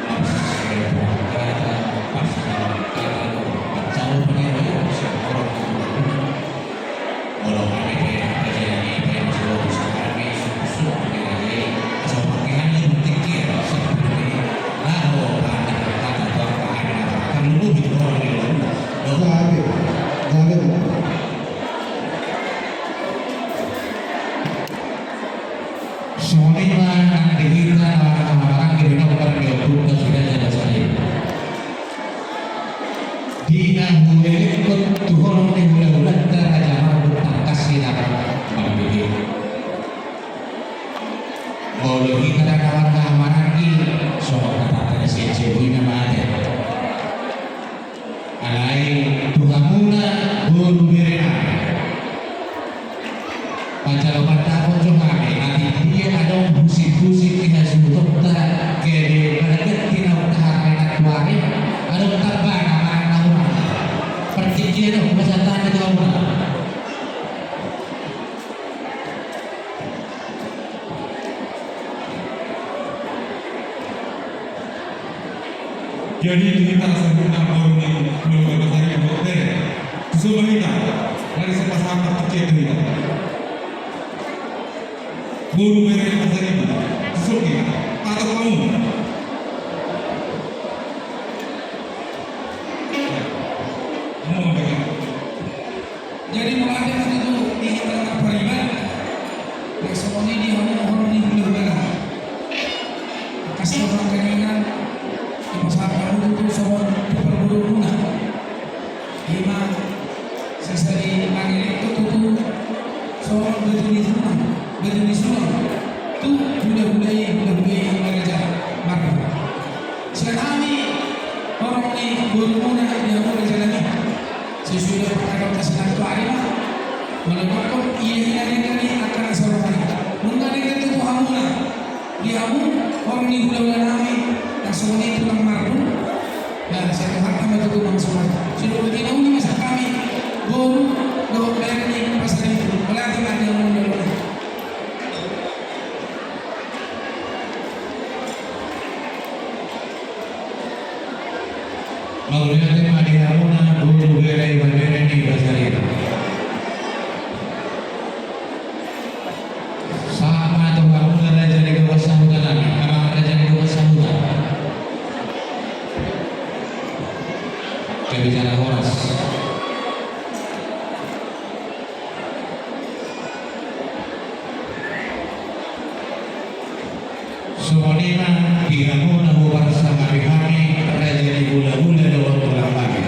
marsingkat, kata, pas, kata, pancau, penyawa, siap orang, molo hami pe, raja nami, pe, molo hami, suksuk, penyawa, asa pakai hami, penting, ya, siap, penting, laho, hami, kata, tuang, hami, kata, kan, lu, gitu, orang, gitu, Gabe, gabe. Songon i ma nang di hita na marhahamaranggi di nomor ni ompunta suda jala sahali. Di na huelekhon tu holong ni hulahulanta raja marbun tangkas i na marbege. Molo hita na marhahamaranggi songon hatanta na sian jabu i na mate. Alai tu hamuna boru bere nami. Manjalo pandapothon jo hami, atik dia adong husik-husik ni hasuhutonta gabe managanti na umtahan na tuari, adong tambana manang na hurang. Partingkian on pasahathon tu hamuna. Jadi tu hita saluhutna boru ni hulahula Pasaribu dohot bere. Tuson ma hita, nari sipasahat partingkian tu hita. Boru bere Pasaribu, tuson hita. Patok hamu. Hamu ma. Jadi mauliate ma tutu di hita na pariban. Songon i di hamu holong ni hula-, Nunga denggan tutu hamuna di hamu horong ni hulahula nami, na songon i tulang Marbun. Nah, sai Tuhanta ma tutu mangusung. Sidung di nauli ma sian hami boru dohot bere ni Pasaribu. Mauliate ma di hamuna. Mauliate ma di hamuna boru, bere, ibebere ni Pasaribu. Sahat ma tu hamuna raja ni dongan sahuta nami, amang raja ni dongan sahuta. Gabe jala horas. Songon i ma di hamuna huparsangapi hami raja ni hulahula dohot tulang nami.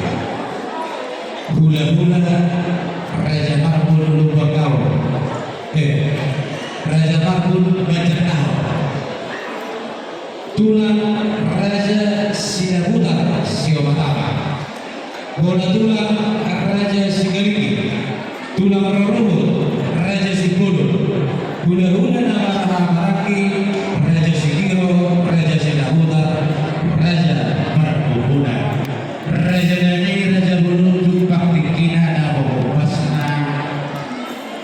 Hulahula Raja Marbun Lumban Gaol. Eh, Raja Marbun Banjarnahor. Tulang Raja Sinabutar Siomatama. Bona tulang Raja Sigalinggi. Tulang rorobot Raja Simbolon. Hulahula na marhaha maranggi Raja Sigiro, Raja Sinabutar, Raja Parbubunan. Raja nami, raja bolon, tumpak tingkina na bohopasna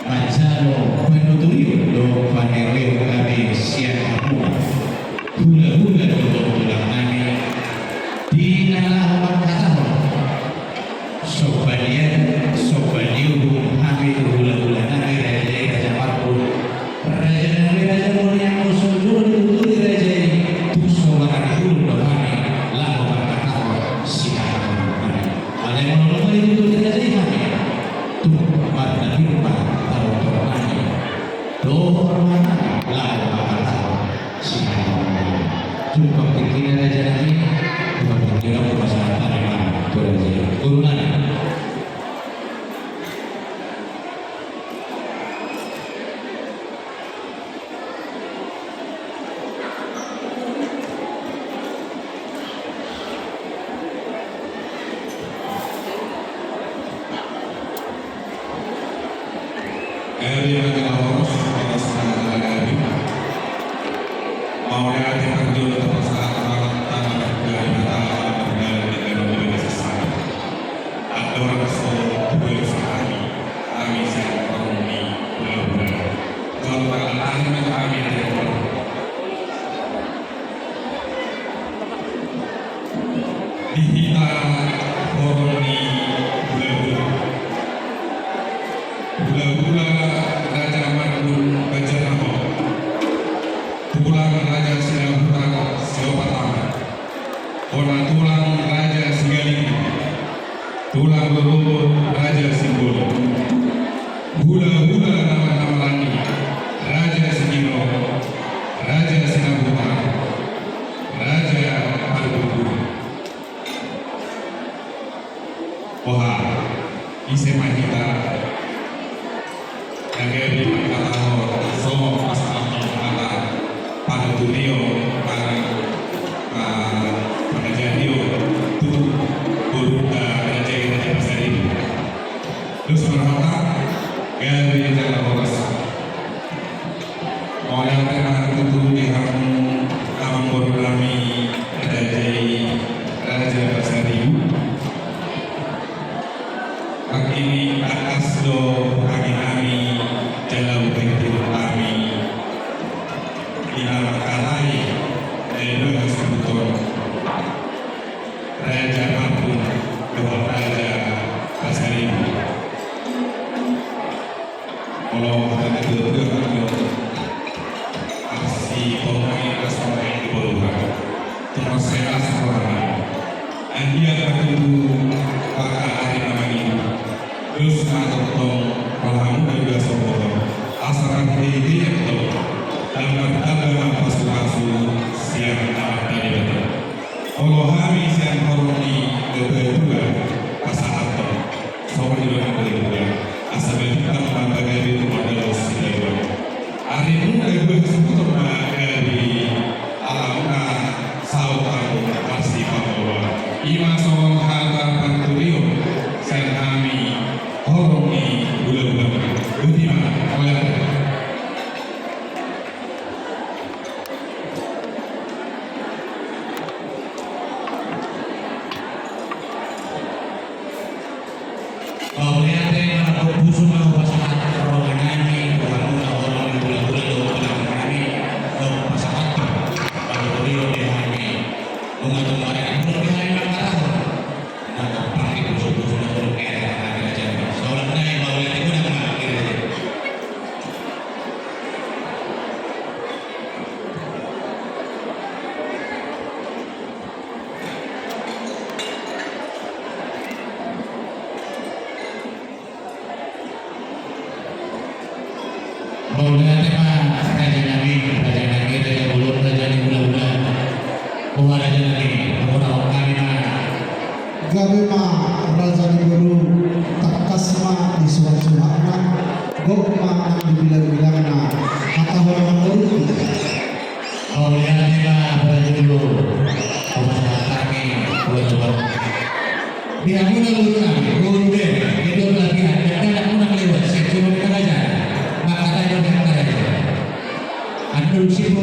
manjalo panuturion dohot paneweon gabe sian hamuna hulahula dohot tulang nami. Di na laho mangkatahon somba ni adat, somba ni uhum hami tu hulahula nami raja i, Raja Marbun. Raja nami, raja bolon, anggo so jolo dituturi raja i, tung so marani ulun do hami laho mangkatahon sihaholongan nami. Alai molo dung dituturi raja i hami, tung marnapin ma taruturan nami dohot roha nami laho mangkatahon sihaholongan nami. Tumpak tingkina raja nami, tumpak tingkina, hupasahat hami ma tu raja i. Boru nami. Gabe ma jala horas, horas ma jala gabe. Mauliate parjolo tapasahat ma hata na marga ni Debata, mardalan di dalan di bagasan sada. Andorang so hubaen hami, hami sian horong ni hulahula. Jolo marlatih ma hami, ate. Di hita horong ni hulahula. Hulahula Raja Marbun Banjarnahor. Tulang Raja Sinabutar Siomatama. Bona tulang Raja Sigalinggi. Tulang rorobot Raja Simbolon. Hulahula na marhaha maranggi Raja Sigiro, Raja Sinabutar, Raja Parbubunan. Boha, ise ma hita na gabe mangkatahon songon pasahathon hata panuturion, pa-, pa-, pangajarion tu borunta raja i, Raja Pasaribu. Dos ma hata, gabe jala horas. Mauliate ma tutu di hamu amangboru nami raja i, Raja Pasaribu. Nangkin tangkas do hami-hami jala hupaihut hami di na mangkatai na dua hasuhuton Raja Marbun dohot Raja Pasaribu. Molo hata na dua-dua kan jo. Asi pokokna i las ma di boru kan. Tung mansai las rohana. Anggiat ma tutu hata ari na mangihut. Dos ma tongtong rohamu na dua sombong. Asa marhite-hite antong. Ndang martamba ma pasu-pasu sian Amanta Debata. Olo hami sian horong ni dua-dua pasahathon. Songon i do nang dua-dua. Asa balintang ma pagabe tumandangkon sitadoan. Ari muna dua hasuhuton ma gabe alamuna saut hamu marsipangoloan. I ma songon hata panuturion sian hami horong ni hulahula. Botima, mauliate.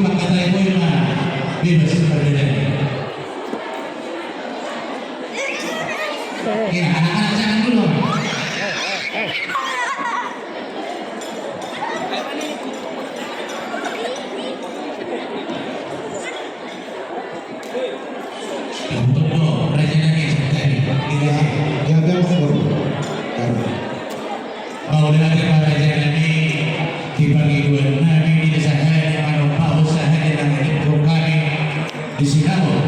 Mangkatai boy ma bebas pardalanan. Ya, anak-anak jangan dulu. Untuk do raja nami sadari. Iya, iya, iya, Mas Bro. Baru. Mauliate ma raja nami, di pangidoan nami di sahali manopau sahali mangadepon hami di sinamot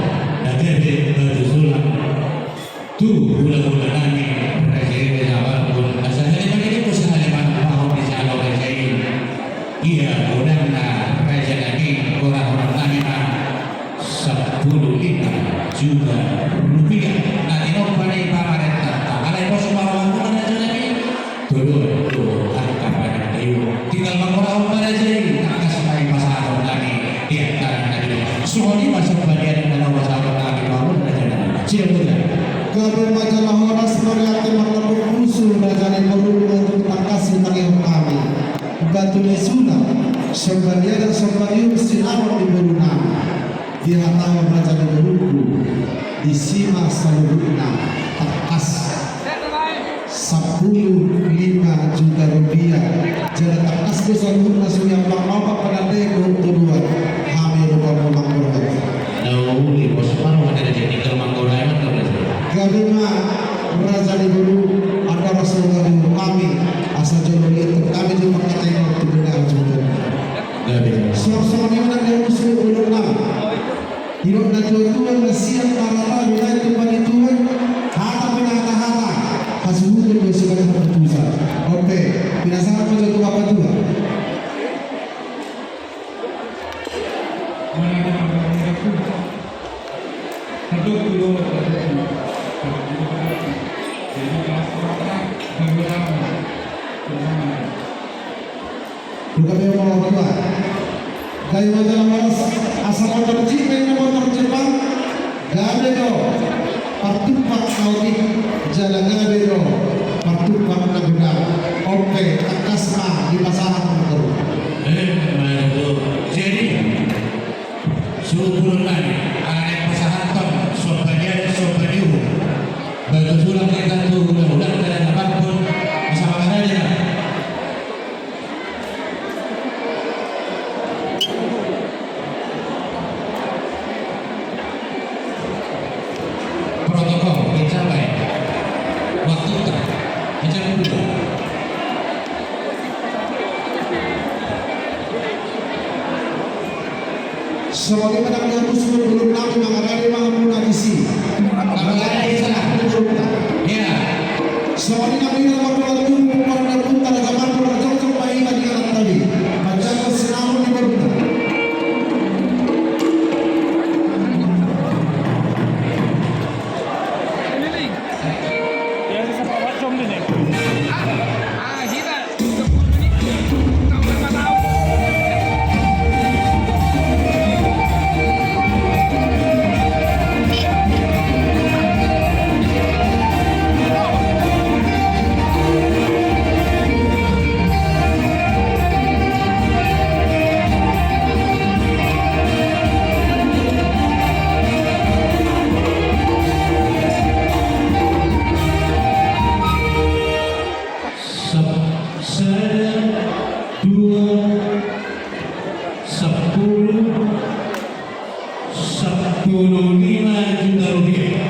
na gabe batu sulap. Tu hulahula nami raja i, raja Hamparpun, asa hali mangadepon sahali manopau di jalo raja i. Ia godangna raja nami, godang nami ma sampulu lima juta rupiah na tinompa ni pamarentanta. Alai pos ma rohangku ma raja nami. Tolu, tolu, angka padan dayu. Tinggal mangorahon ma raja i, tangkas ma dipasahathon nami di antaran nami. Songon i ma somba ni adat na naeng pasahaton nami tu hamu raja nami. Sida muda. Gabe ma jala horas, mauliate marnambur pusu raja ni boru, tangkas ditangihon hami. Batu ni sulap, somba ni adat, somba ni uhum, sinamot ni boru nami. Dihatahon raja ni borungku, disi ma saluhutna, tangkas sampulu lima juta rupiah. Jala tangkas do saluhutna, suhi ampang ma padan daeng dohot todoan. Hami rupa manggorai. Gabe ma raja ni boru, andora songon i hami, asa jolo liat hami di pangkataion tu benda hajunta. Songon i ma nang di hamu suhut boru nami. Didok natuatua, na sian tarata binahen tu panituan, hata pinahatahata, hasuhuton do sibahen haputusan. Oke, pinasahat ma jo tu Amangtua. Buka be mo tua. Gabe ma jala horas, asa motor Jeep, na motor Jepang. Gabe do partumpak na otik, jala gabe do partumpak na godang. Oke, tangkas ma dipasahat motor. Eh, mantap. Jadi, suhut boru nami, ala naeng pasahathon somba ni adat, somba ni uhum, batu sulap ni tantu, hulahula, raja Hamparpun, bisa mangaraja. Protokol, mencapai waktu tak mencapai. Songon i ma nang di hamu suhut boru nami, mangarade ma hamuna disi. Apalagi salah. Iya. Songon i nang di na mardongan tubu, marnambunta, na gabe marjongjong ma i na di anak tadi. Manjaga sinamot ni borunta. Sep-, sada, dua, sepuluh, sepuluh lima juta rupiah.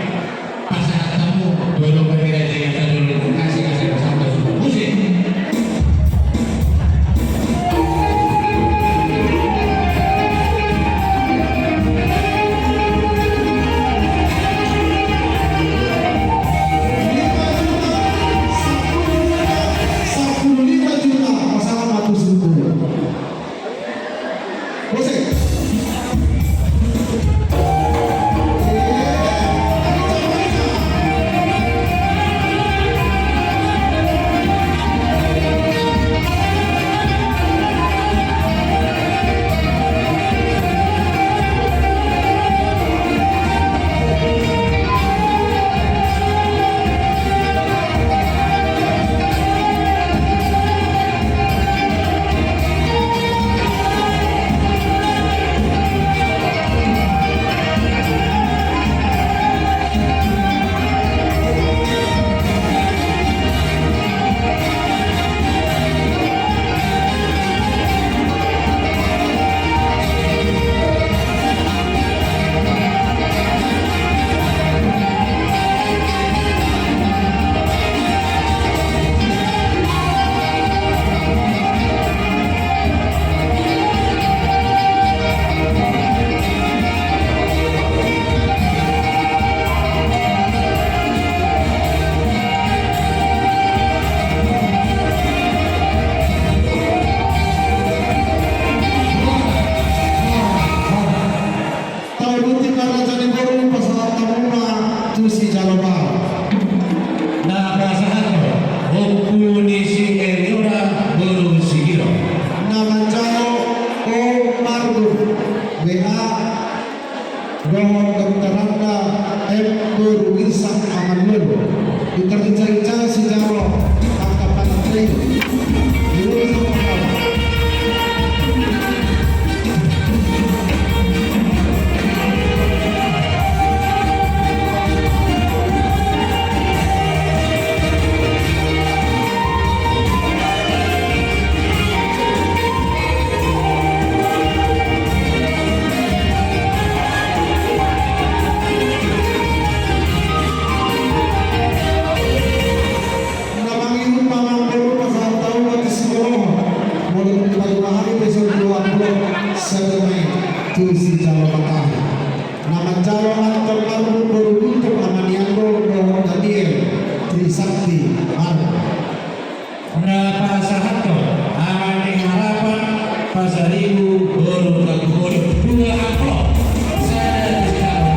Pasahat hamu, dua lomba di raja yang satu lima kasih, kasih, kasih, kasih. Musik. Sampulu lima juta, pasahat ma tu suhut boru. Musik. W A dohot dokter Anda M boru Irsa Amalolo. Ditarinca-rinca sijalo angka panatei. Na mangihut ma amangboru pasahat taon ma tu sijalo. Molo tung dipaima hami pe songon dua pulu sada ma i tu sijalo mata. Na manjalo Anton Marbun boru Guntur ama ni Anggo dohot Daniel Trisakti Marbun. Na pasahathon ama ni Harapan Pasaribu boru Tampubolon dua amplop. Sada tu sijalo.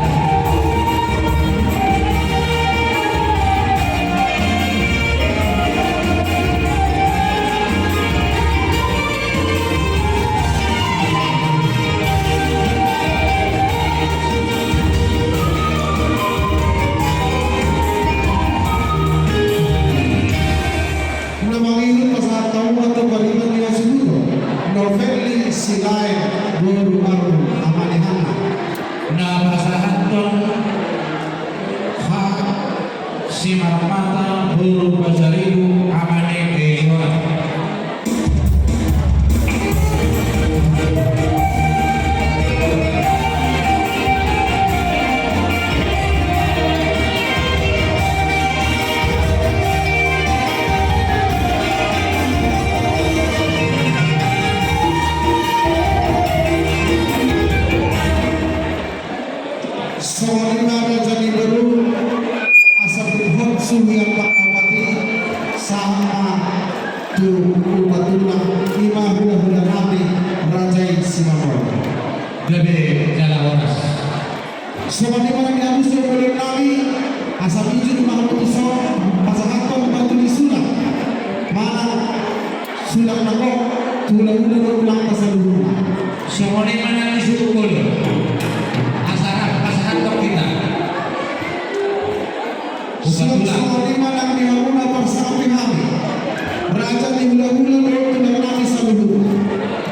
Na mangihut pasahat hamu ma tu pariban ni hasuhuton, Novelli Silaen boru Arun ama ni Hanna. Na pasahathon ha Simarmata boru Pasaribu ama ni Eliora. Songon i ma raja ni boru, asa tung hot suhi angka na mate, sahat ma tu upa tulang, i ma hulahula nami Raja i Simamora. Gabe jala horas. Songon i ma nang di hamu sumoloi nami, asa mijur ma hamu tu son, pasahathon batu ni sulak manang sulak na gok tu hulahula dohot tulangta saluhutna. Songon i ma nang di sumoloi. Asa rap pasahathon hita. Songon i ma nang di hamu na parsangap hami, raja ni hulahula dohot tulang nami saluhutna.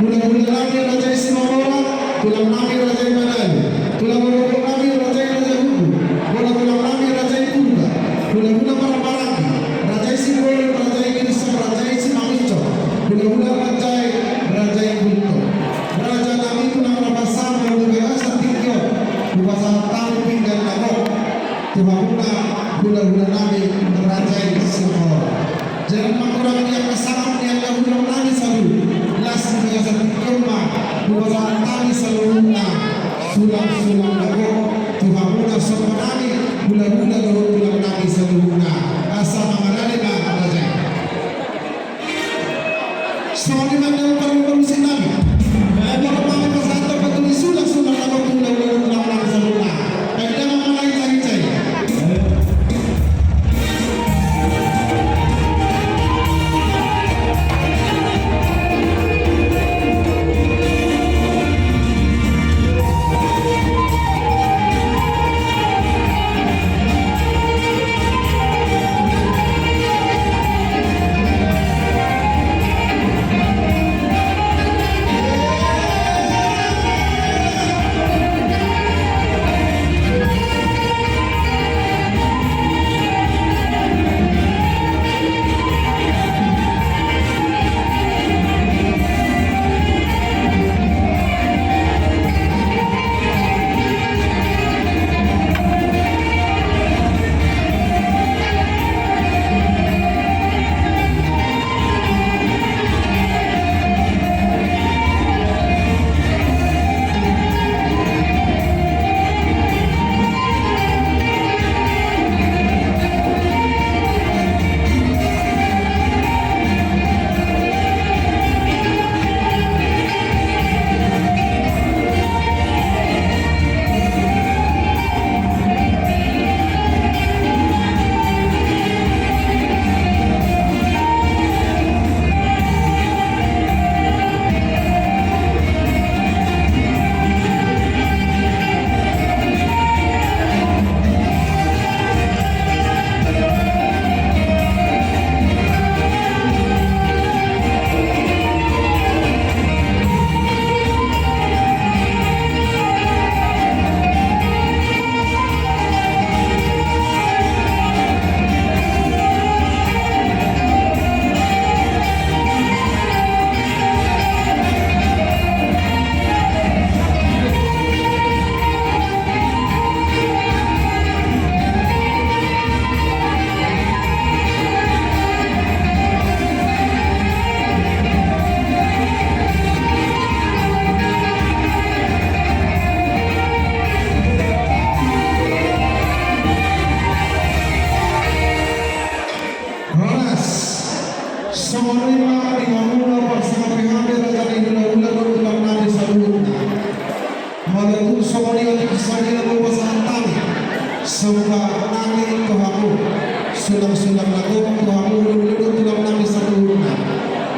Hulahula nami Raja i Simamora, tulang nami Raja i Madalu, tulang borok nami Raja i Raja Hubu, bola tulang nami Raja i Purba, hulahula Paraparapi, Raja i Simbolon, Raja i Girsang, Raja i Simanginsong, hulahula Raja i, Raja i Guntur. Raja nami, tulang na pasahat molo di bagasan tingki on, hupasahat hami pinggan na gok tu hamuna hulahula nami Raja i Simamora. Jala manghorhon di angka sangap ni angka tulang nami saluhut, las di bagasan tingki on ma hupasahat hami saluhutna sulak-sulak na gok tu hamuna sopo nami hulahula dohot tulang nami saluhutna. Asa mangarade ma raja i. Songon i ma nang parhobas nami. Molo nami pasahathon batu ni sulak-sulak na gok tu hulahula dohot tulang nami saluhutna. Baen damang ma na hita-hita i. Molo tung songon i, otik sadia ma hupasahat hami somba nami tu hamu, sulang-sulang na gok tu hamu, ulu-ulu tulang nami saluhutna.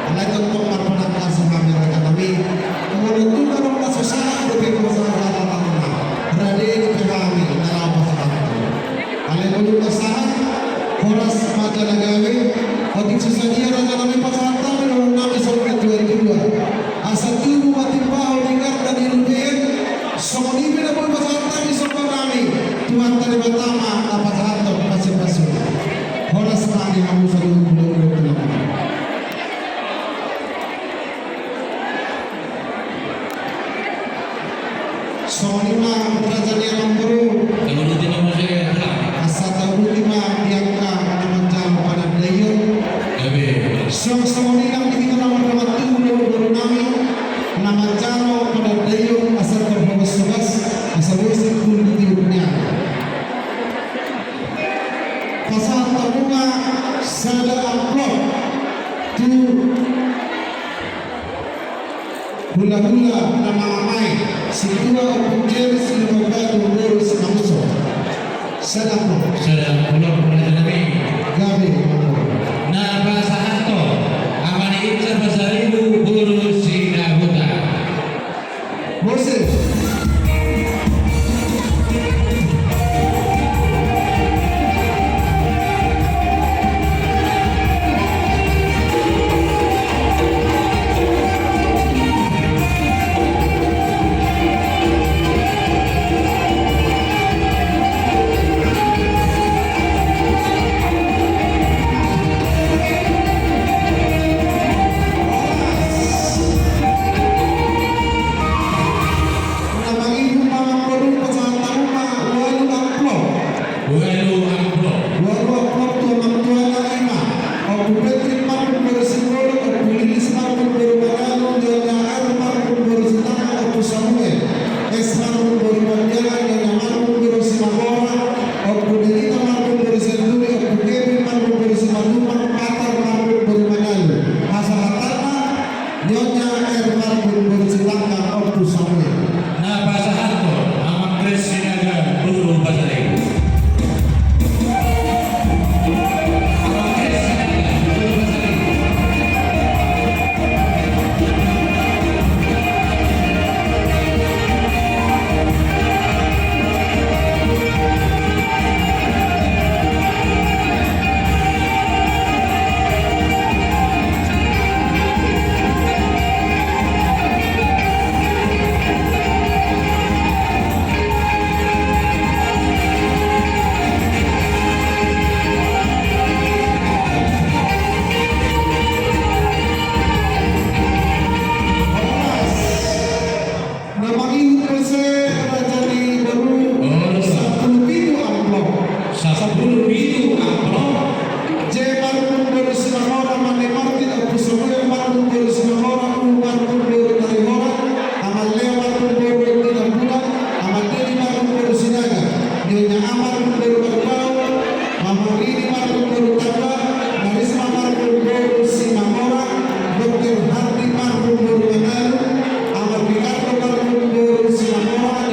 Alai tongtong marpanangkasi hami, raja nami. Molo tung adong na so sahat dope hupasahat, rade dope hami na laho pasahathon. Alai molo tung sahat, horas ma jala gabe. Otik so sadia, raja nami, pasahat hami dohonon nami songon na tua-tua: Asa tubu ma timbahon di garda ni lubean, songon i pe na boi pasahat hami somba nami, Tuhanta Debata ma na pasahathon pasu-pasuna. Horas ma di hamu saluhut, ulu-ulu tulang nami. Songon i ma, raja ni amangboru. Tabuti ma muse, Tulang. Asa tabuti ma di angka na manjalo panandaion. Gabe. Songon i nang di hita na mardongan tubu, boru nami, na manjalo panandaion asa tarhobas-hobas, asa boi simpul di tiur ni ari. Pasahat hamu ma sada amplop tu hula-hula na mangamae, Situa Ompu James Lumambatu boru Simangunsong. Sada amplop. Sada amplop, raja nami. Gabe, amplop. Na pasahathon, Ama ni Insa Pasaribu boru Sinabuta. Muse. Na mangihut ma amangboru, pasahat hamu ma ualu amplop. Ualu amplop. Ualu amplop tu amang tuana, i ma Ompu Petri Marbun boru Simbolon, Ompu Lilis Marbun boru Manalu, Nyonya R Marbun boru Sitanggang, Ompu Samuel S Marbun boru Mandiangan, Nyonya Marbun boru Simagora, Ompu Denita Marbun boru Sianturi, Ompu Kevin Marbun boru Simalumang, Patar Marbun boru Manalu. Pasahatanna, Nyonya R Marbun boru Sitanggang, Ompu Samuel. Na pasahathon, Amang Kris Sinaga boru Pasaribu. Amang Kris Sinaga boru Pasaribu. Na mangihut muse, raja ni boru. Olo. Sampulu pitu amplop. Sampulu pitu amplop. J Marbun boru Simagora, Mane Martin, Ompu Samuel Marbun boru Simagora, U Marbun boru Tarihora, Amalia Marbun boru Tinambulan, Amang Dedi Marbun boru Sinaga, Nyonya A Marbun boru Marbau, Mama Rini Marbun boru Tamba, Marisma Marbun boru Simagora, Dokter Hardi Marbun boru Manalu, Amang Ricardo Marbun boru Simagora,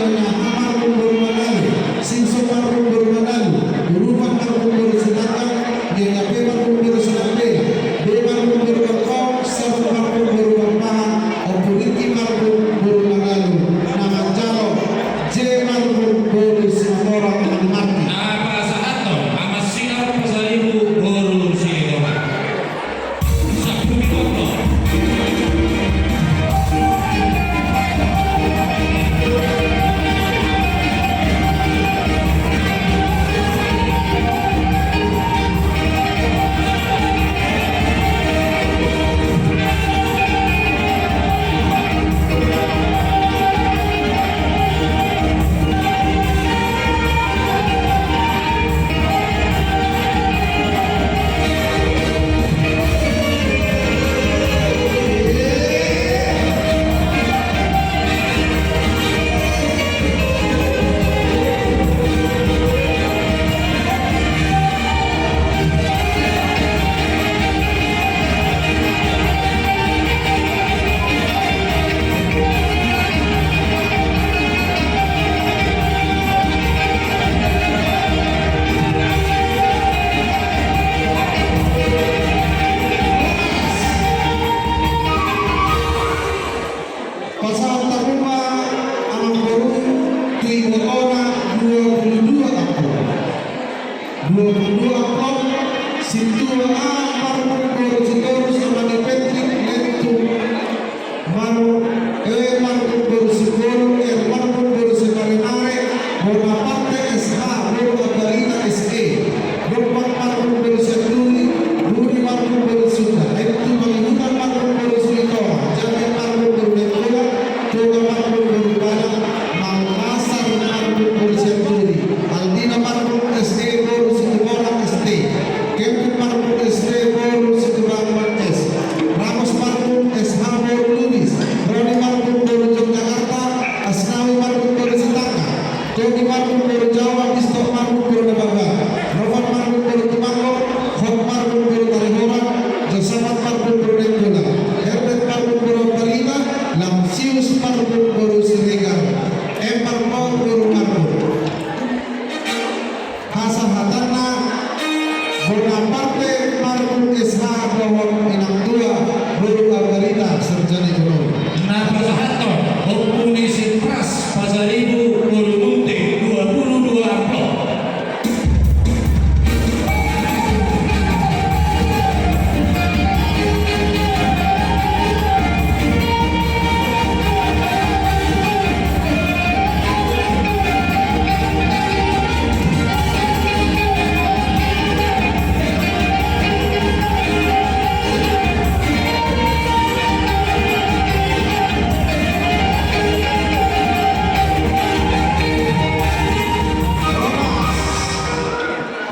Dodi Marbun boru Jawa, Pistok Marbun boru Nababan, Novan Marbun boru Tumanggung, Hot Marbun boru Tarihorang, Josapat Marbun boru Nainggolan, Herbert Marbun boru Ambarita, Lamsius Marbun boru Siregar, Embar Paul boru Marbun. Hasahatanna, Bonaparte Marbun S H dohot inang tua boru Ambarita, sarjana ekonomi. Na pasahathon, Ompu ni Sitras Pasaribu boru Munte, dua puluh dua amplop.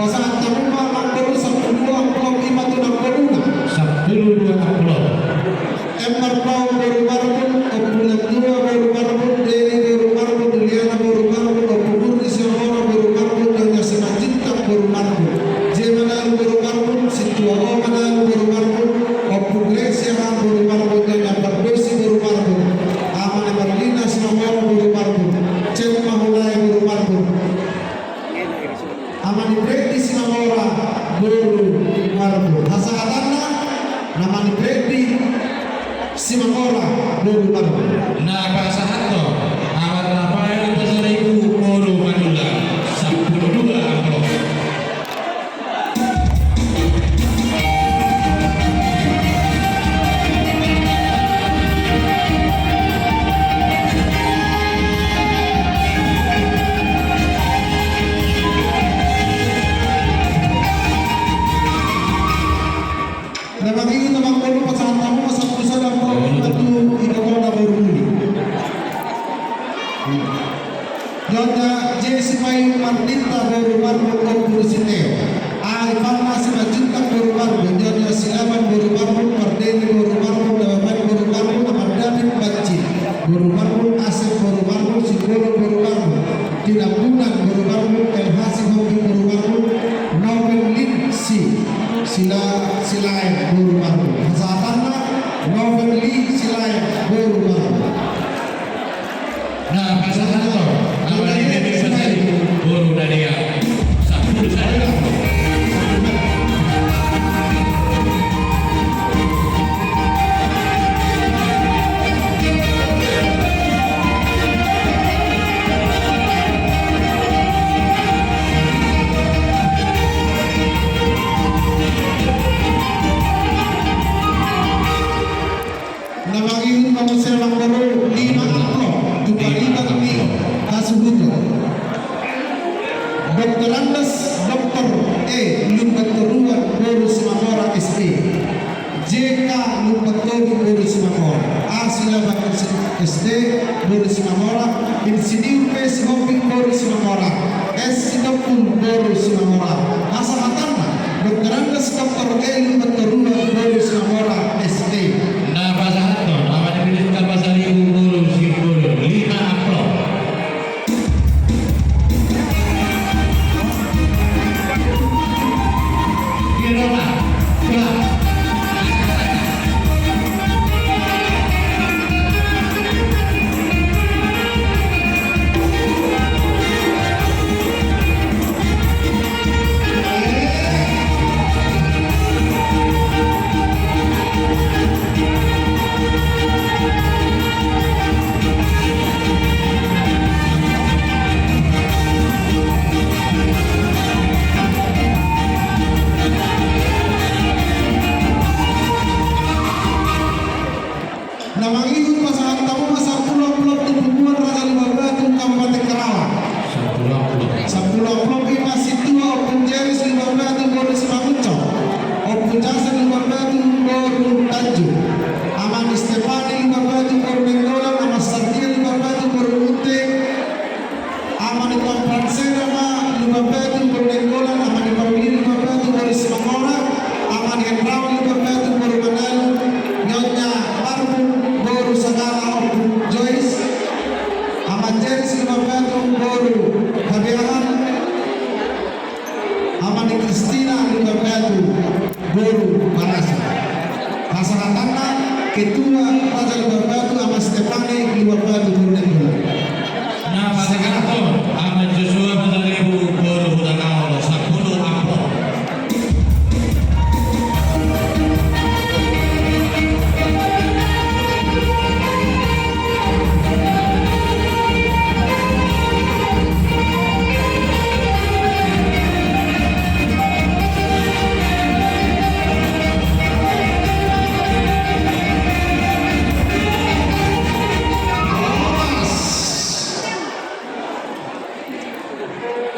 Pasahat hamu ma, Amang Boru, sampulu dua amplop, ima tu Amang Boru na. Sampulu dua amplop. Embar Paul boru Marbun, Ompu Landua boru Marbun, Deni boru Marbun, Juliana boru Marbun, Ompu Murni Sihombora boru Marbun, Nyonya Simanjuntak boru Marbun, Jemanaru boru Marbun, Sintua Omanaru boru Marbun, Ompu Gracia boru Marbun, Nyonya Pardosi boru Marbun, Amane Marlina Sihombora boru Marbun, Cem Mahulai boru Marbun. Amani Freddy Simamora boru Marbun. Hasahatanna, Amani Freddy Simamora boru Marbun. Na pasahathon, Amar Rafael Pasaribu boru Manula, sampulu dua amplop. Na mangihut, Amang Boru, pasahat hamu ma sampulu sada amplop, ima tu ibotona boru Muli. Nyonya J. Sipaihut Martinta boru Marbun, Ompu Siteo. A. Ipanna Simanjuntak boru Marbun, Nyonya Silaban boru Marbun, Mardeni boru Marbun, Nababan boru Marbun, Amar David Banci boru Marbun, Asep boru Marbun, Simbolon boru Marbun, Tinambunan boru Marbun, L H Sihombing boru Marbun, Novel Lin Si, Sila, Silaen boru Marbun. Hasahatanna, Novel Lin Silaen boru Marbun. Na pasahathon, Amani Meme Pasaribu boru Dania, sampulu sada. Na mangihut ma muse, Amang Boru, lima amplop tu pariban ni hasuhuton. Doktor Andes, Doktor E, Lumban Toruan boru Simamora, S E. J K Lumban Toruan boru Simamora. A. Silaban, S D boru Simamora. Insinyur P. Sihombing boru Simamora. S. Sitompul boru Simamora. Hasahatanna, Doktor Andes, Doktor E, Lumban Toruan boru Simamora, S D. Na pasahathon, Amani Freddy Pasaribu boru Simbolon, lima amplop.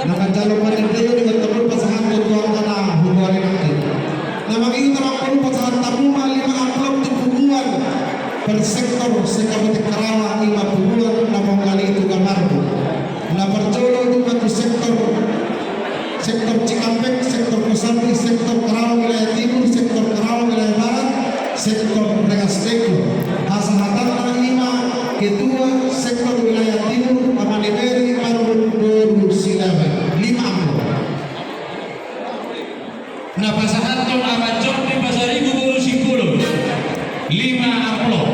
Na manjalo panandaion i ma tongtong pasahathon tu angka na hugoari nangkin. Na mangihut ma tongtong pasahat hamu ma lima amplop tu punguan per sektor se-Kabupaten Karawang, i ma punguan na manggali tu gambarmu. Na parjolo i ma tu sektor, sektor Cikampek, sektor Kosambi, sektor Karawang wilayah timur, sektor Karawang wilayah barat, sektor Rengas Dengklok. Pasahatanna i ma ketua sektor wilayah timur, Ama ni Mary Marbun boru Silaban, lima amplop. Na pasahathon Ama Jordi Pasaribu boru Simbolon, lima amplop.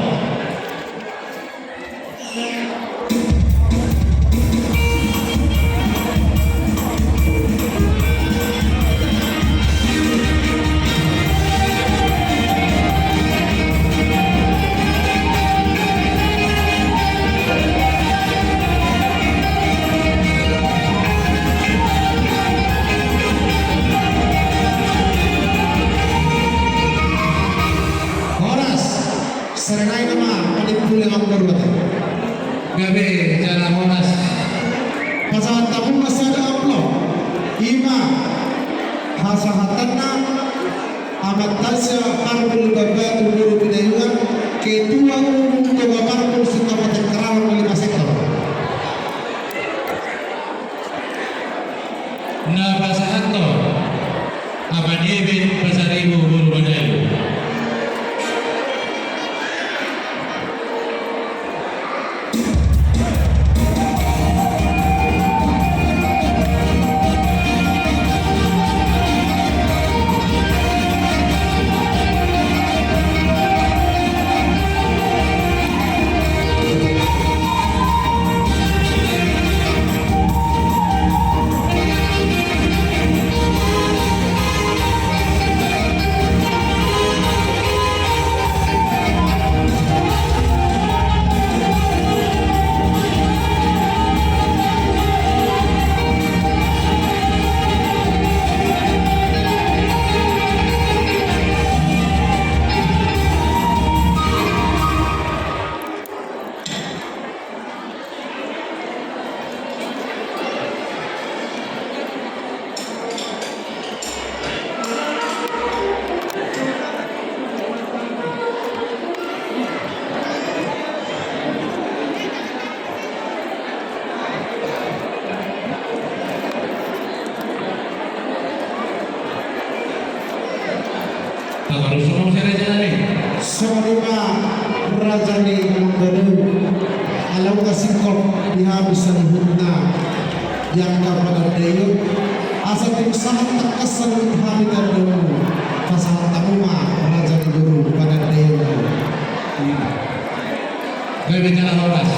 Horas. Serenai nama, paling pule mangkorban. Gabe jala horas. Pasahat hamu ma sada amplop. I ma pasahatanna Ama Tasya Marbun Barbatu boru Pinayangan, ketua umum Toga Marbun se-Kabupaten Karawang lima sektor. Na pasahathon Ama ni Eben Pasaribu boru Manalu. Taparusun ma muse raja nami. Songon i ma raja ni Manggadau. Ala unang singkop di hami saluhutna di angka panandaion. Asa tung sahat tangkas saluhut hami tandaonmu. Pasahat hamu ma raja ni boru panandaion. Gabe jala horas.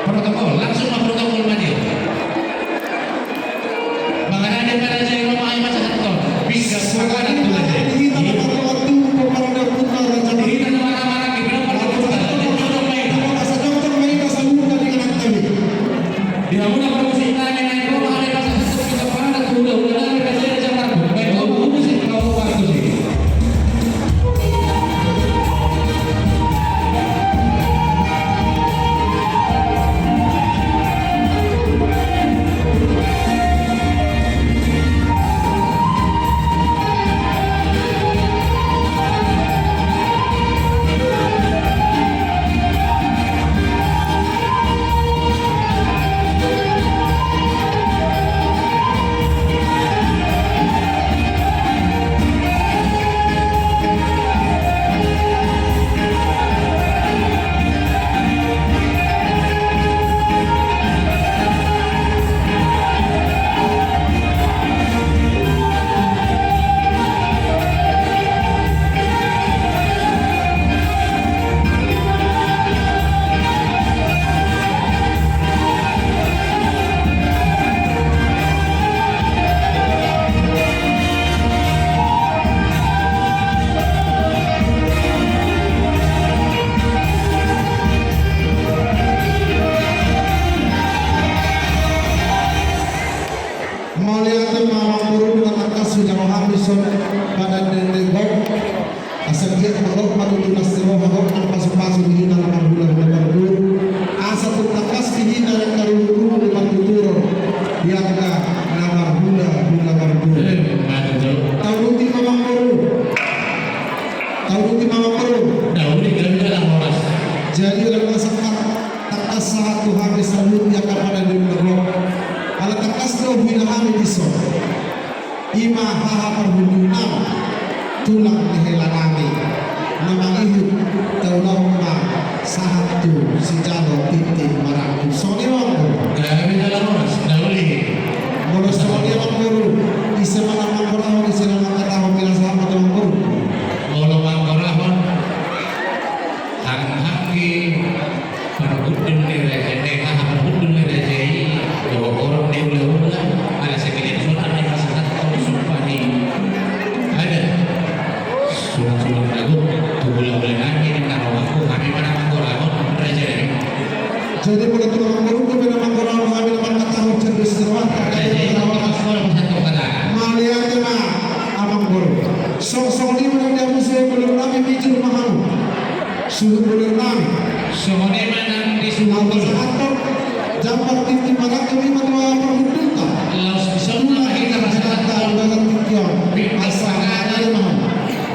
Protokol, langsung ma protokol ma dia. Mangarade ma raja i, ro ma i pasahathon. Pinggan, pinggan tu raja i. Hita na marhamaranggi, pinggan tu raja i. Hita na marhamaranggi, pinggan tu raja i. Jodong ma i. Di hamuna parmusik nami na i, ro ma i pasahathon. Hita parada tu hulahula nami raja i, raja Marbo. Baik, ro ma i musik, ro ma i musik. Jadi, olo ma sangkap, tangkas sahat tu hami saluhut di angka pande ni nagor. Ala tangkas do huida hami dison. I ma haha parhundulnami, tulang ni helanami. Na mangihut taulahon ma sahat tu sijalo tintin marangkup. Songon i ma, Amang Boru. Gabe jala horas, na uli. Molo songon i, Amang Boru, ise ma na manggorahon, ise na mangkatahon, pinasahat ma tu Amang Boru. Molo manggorahon, hanghang di parhundul ni raja, eh, haha parhundul ni raja i, dohot horong ni hulahula, ala sahali songon i ma sahat tu sumpah ni adat. Sulang-sulang na gok tu hulahulanami, ninna rohangku, hami ma na manggorahon, rajanami. Jadi, molo tu Amang Boru, hami na manggorahon, hami na mangkatahon, cerdas terwah. Raja i, molo pasahat tu hata. Mauliate ma, Amang Boru. Songon i ma nang di hamu suhut bolon nami, mijur ma hamu. Suhut bolon nami. Songon i ma nang di suhut bolon. Pasahathon jambar tintin marangkup i ma tu haha parhundulta. Laos dison ma hita pasahathon. Asa panganan ma hamu.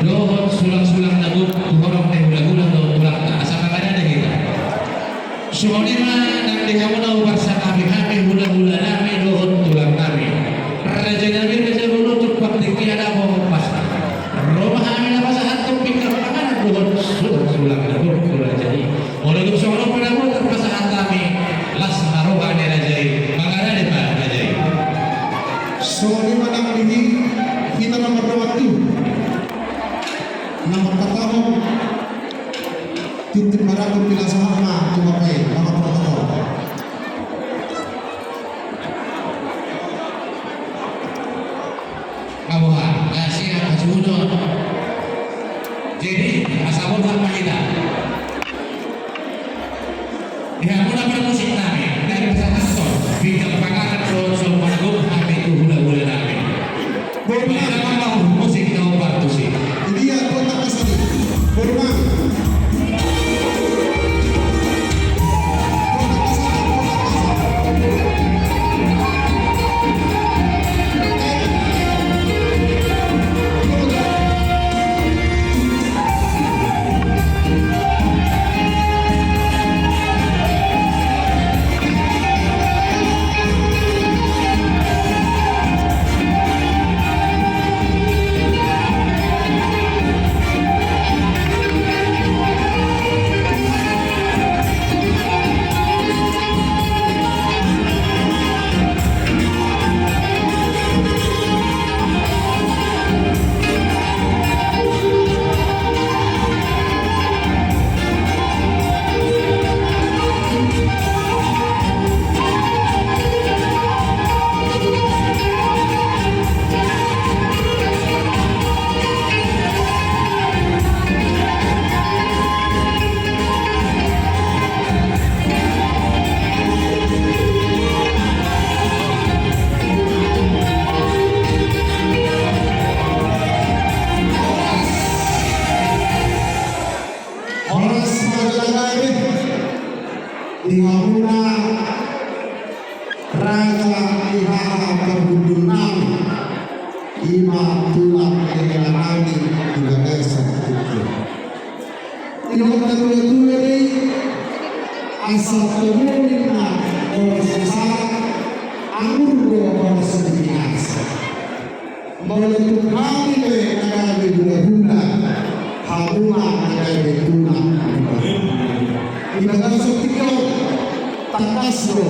Dohot sulang-sulang na gok tu horong ni hulahula dohot tulangta, asa panganan hita. Songon i ma nang di hamu na huparsangapi hami, hulahulanami dohot tulangnami. Rajanami, raja boru, tumpak tingki, adapohompasa. Ro ma hami na pasahathon pinggan panganan dohot sulang-sulang na gok tu raja i. Molo tung songon on pe na boi tarpasahat hami, las ma roha ni raja i, mangaradei ma raja i. Songon i ma nang di hita na mardongan tu, na mangkatahon tintin marangkup, pinasahat ma tu bapa i, na mangkatahon. Nga boha, nga siap, nga suhut. Jadi, asa boha ma hita. Di hamu na parmusiknami, na di pasahathon pinggan panganan dohot somba na gok hami tu hulahulanami. Boru nami. Hita ma parmusik na hombar tusi. Di dia, boru nami. Horas ma jala gabe di hamuna raja ni haha parhundulnami, i ma tulang ni helanami di bagasan tingki on. Didok natuatua do i, asa tolu ninna horas ni sahat, anggur do horas ni pinasa. Molo tung hami pe na gabe hulahula, hamu ma na gabe tulang. Di bagasan tingki on, tangkas do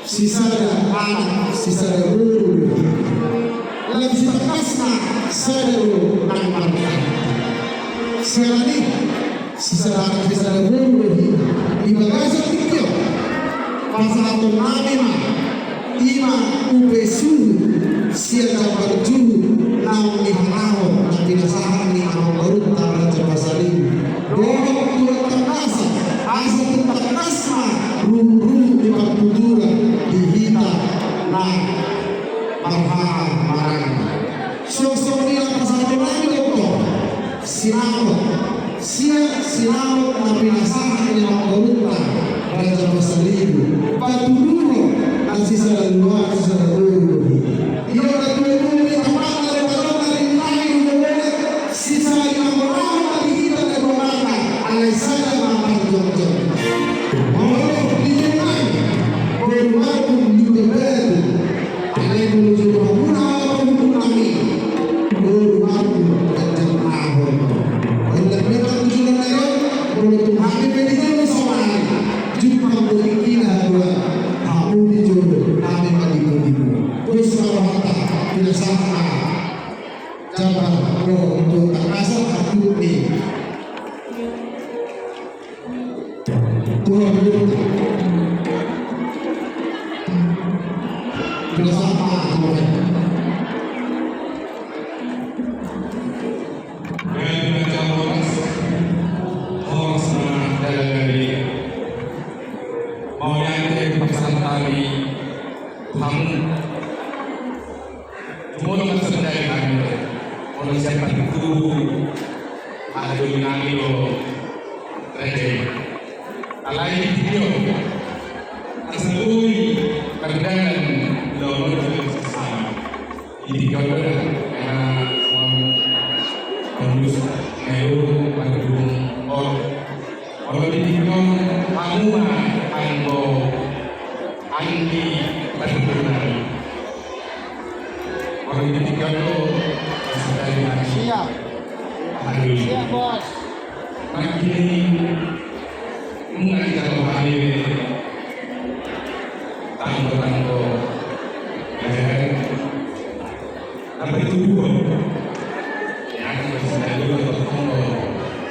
sisada anak, sisada boru do hita. Laos sitangkasna sada do nang marhata. Siala ni i, sisada anak, sisada boru do hita. Di bagasan tingki on, pasahatonnami ma, i ma upa suhut sian jambar juhut naung nihalahon na pinasahat ni amangborunta Raja Pasaribu. Dohot tu tangkas, asa tung tangkas ma ruhutruhut ni partuturan di hita na marhaha maranggi. Songon i nang pasahatonnami do tong sinamot, sian sinamot na pinasahat ni amangborunta Raja Pasaribu, patuduhon na sisada luat, sisada boru do hita. Ia na tuatua ni tambanna do, na rintahi do, sisada manggorahon ma di hita na dua mata. Hamu. Jumolo ma songon i hami. Molo sian partubu, aha doli nami do raja i. Alai di tingki on, asa boi mardalan laho manuju sasama. Di tingki on do na, na, on, on, terus, ayo, mardukung, on. Molo di tingki on, hamu ma anggo anggi partubu nami. Molo di tingki on do, sadari nami. Siap. Aduh. Siap, Bos. Nangkining nunga dijalo hami be tanggo-tanggo. Eh. Tapi tubuhon. Ya, kalau sudah dulu bertemu,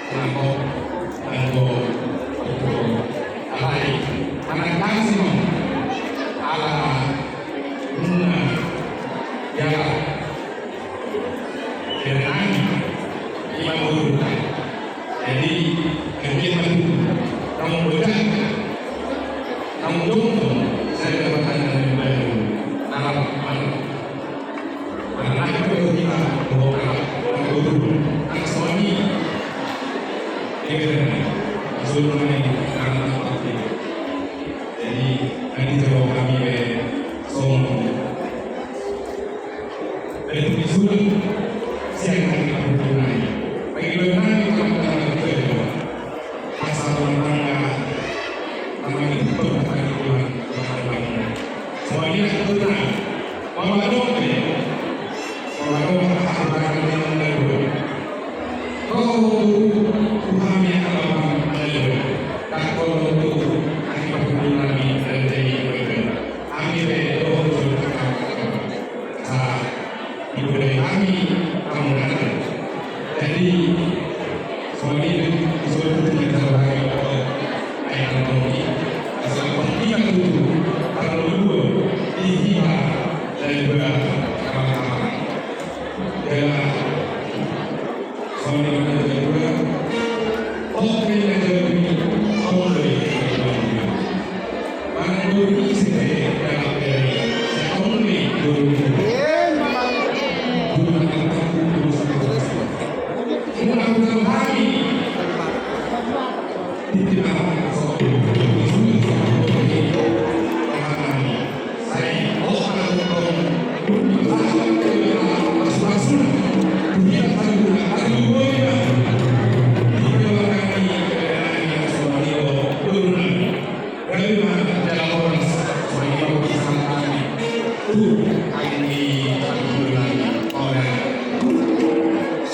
kenapa? Kenapa? Alai, anak langsung. Ala, nuna, ya. Jadi, jadi, naung bocah, naung jomblo, saya dapat tanya dari baru. Narap, narap. Anak itu kita, bawa anak, anak guru, anak suami. Dia kata, suruh naik, anak apa dia? Jadi, nanti jawab kami, eh, sombong. Dari Bukit Sulang, siang hari Minggu nai. Pagi dua nai, teman-teman, betul. Asal rumah tangga, namanya betul, pagi dua, teman-teman. Semuanya betul, nah. Mama dong, eh. Mama dong, tak berani, mama dong. Roha tu hami angka amang na dua. Dang holong tu angka partubu nami na dua i. Hami pe dohot tu angka amang. Sa, ibodai hami hamu na dua. Jadi, songon i do songon i do tu hami angka amang. Ai angka amang i. Asa pangkinan tu parluluan di hita na dua angka amang.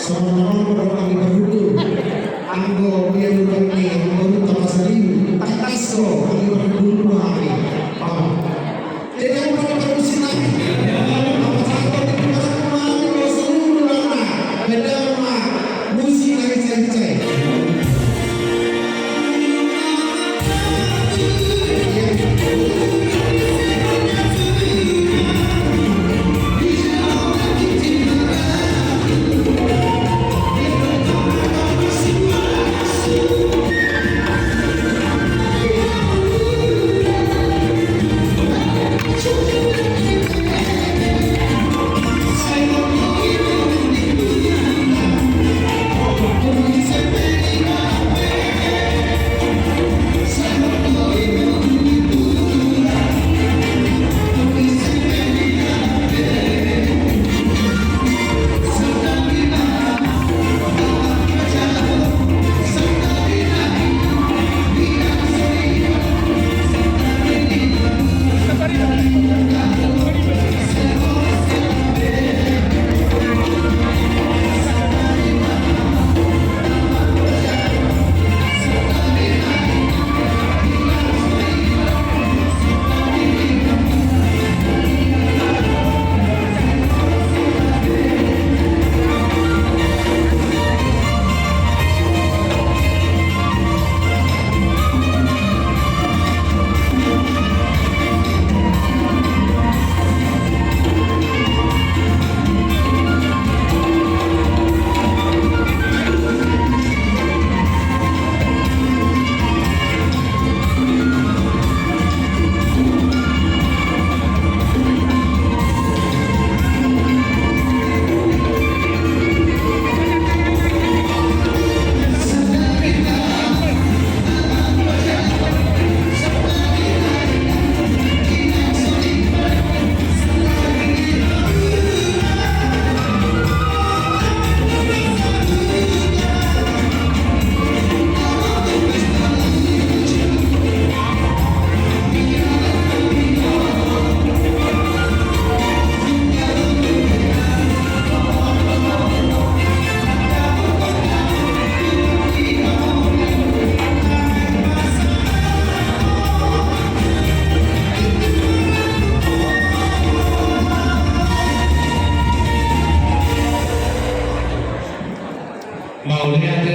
Songon on do anggo parhundul, anggo ia lubang ni anggo ruta pasaribu,